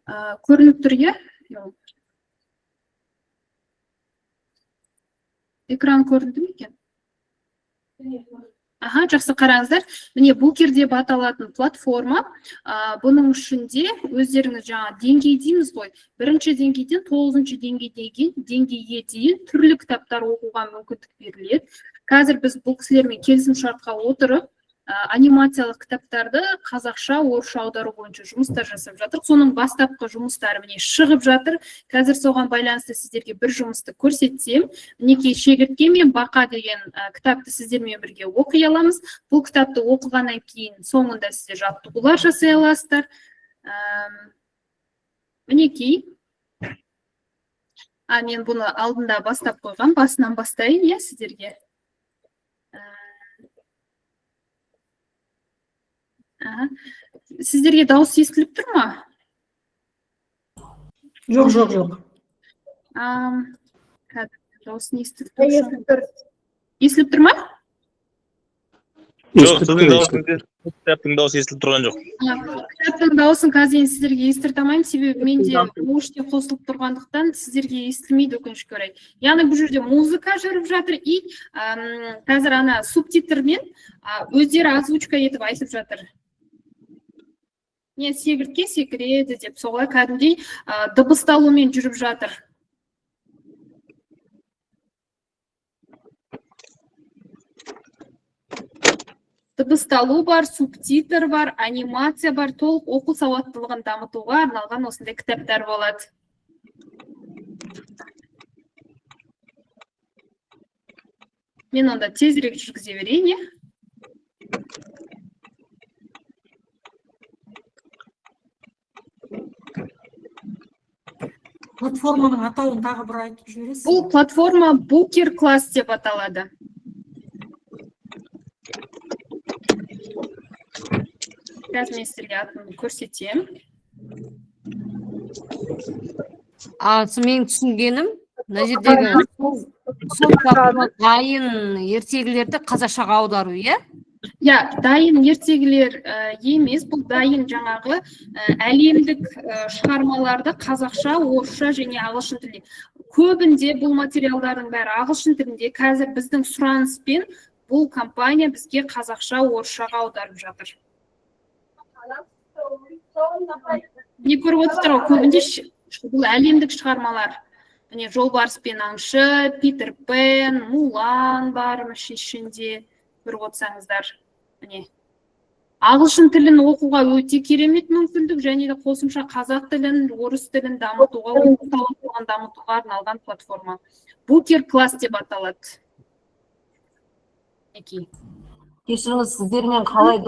Көрініп тұр, иә? Экран көрінді ме екен? Аха, жақсы, қараңыздар. Міне, Bookr деп аталатын платформа. Бұның ішінде өздеріңіз жаңа деңгей дейміз ғой. Бірінші деңгейден тоғызыншы деңгейге дейін түрлі кітаптар оқуға мүмкіндік беріледі. Қазір біз бұл кісілермен келісім шартқа отырып, анимациялық кітаптарды қазақша, орысша аудару бойынша жұмыстар жасап жатыр. Соның бастапқы жұмыстары міне шығып жатыр. Қазір соған байланысты сіздерге бір жұмысты көрсетсем, мінекей, «Шегіртке мен бақа» деген кітапты сіздермен бірге оқи аламыз. Бұл кітапты оқығаннан кейін соңында сіздер жаттығулар жасай аласыздар. Мінекей. Мен бұны алдында бастап қойғам, басынан бастайын, иә, сіздерге. Аха. Сіздерге дауыс естіліп тұр ма? Жоқ, жоқ, жоқ. Қазір дауысын естіліп тұр. Естіліп тұр. Естіліп тұр ма? Жоқ, сіздің дауысыңыз, кітаптың дауысы естіліп тұрған жоқ. Кітаптың дауысын қазір енді сіздерге естірте алмаймын, себебі менде наушник қосылып тұрғандықтан сіздерге естілмейді, өкінішке орай. Яғни бұл жерде музыка жүріп жатыр и қазір ана субтитрмен өздері озвучка етіп айтып жатыр. Не, секіртке секіреді деп, солай кәдімгідей дыбысталумен жүріп жатыр. Дыбысталу бар, субтитр бар, анимация бар, толық оқу сауаттылығын дамытуға арналған осындай кітаптар болады. Мен онда тезірек жүргізе берейін, иә? Платформаның атауын тағы бір айтып жібересіз? Бұл платформа Bookr Class деп аталады. Қазір мен сіздерге атын көрсетемін. Менің түсінгенім, мына жердегі сол дайын ертегілерді қазақшаға аудару, иә? Иә, дайын ертегілер емес, бұл дайын жаңағы әлемдік шығармаларды қазақша, орысша және ағылшын тілінде. Көбінде бұл материалдардың бәрі ағылшын тілінде. Қазір біздің сұраныспен бұл компания бізге қазақша, орысшаға аударып жатыр. Не көріп отырсыздар ғой, көбінде бұл әлемдік шығармалар. Міне, «Жолбарыс пен аңшы», «Питер Пен», «Мулан» бар ішінде, көріп отырсаңыздар. Міне, ағылшын тілін оқуға өте керемет мүмкіндік, және де қосымша қазақ тілін, орыс тілін дамытуға, оқу сауаттылығын дамытуға арналған платформа. Bookr Class деп аталады. Мінекей. Кешіріңіз, сіздермен қалай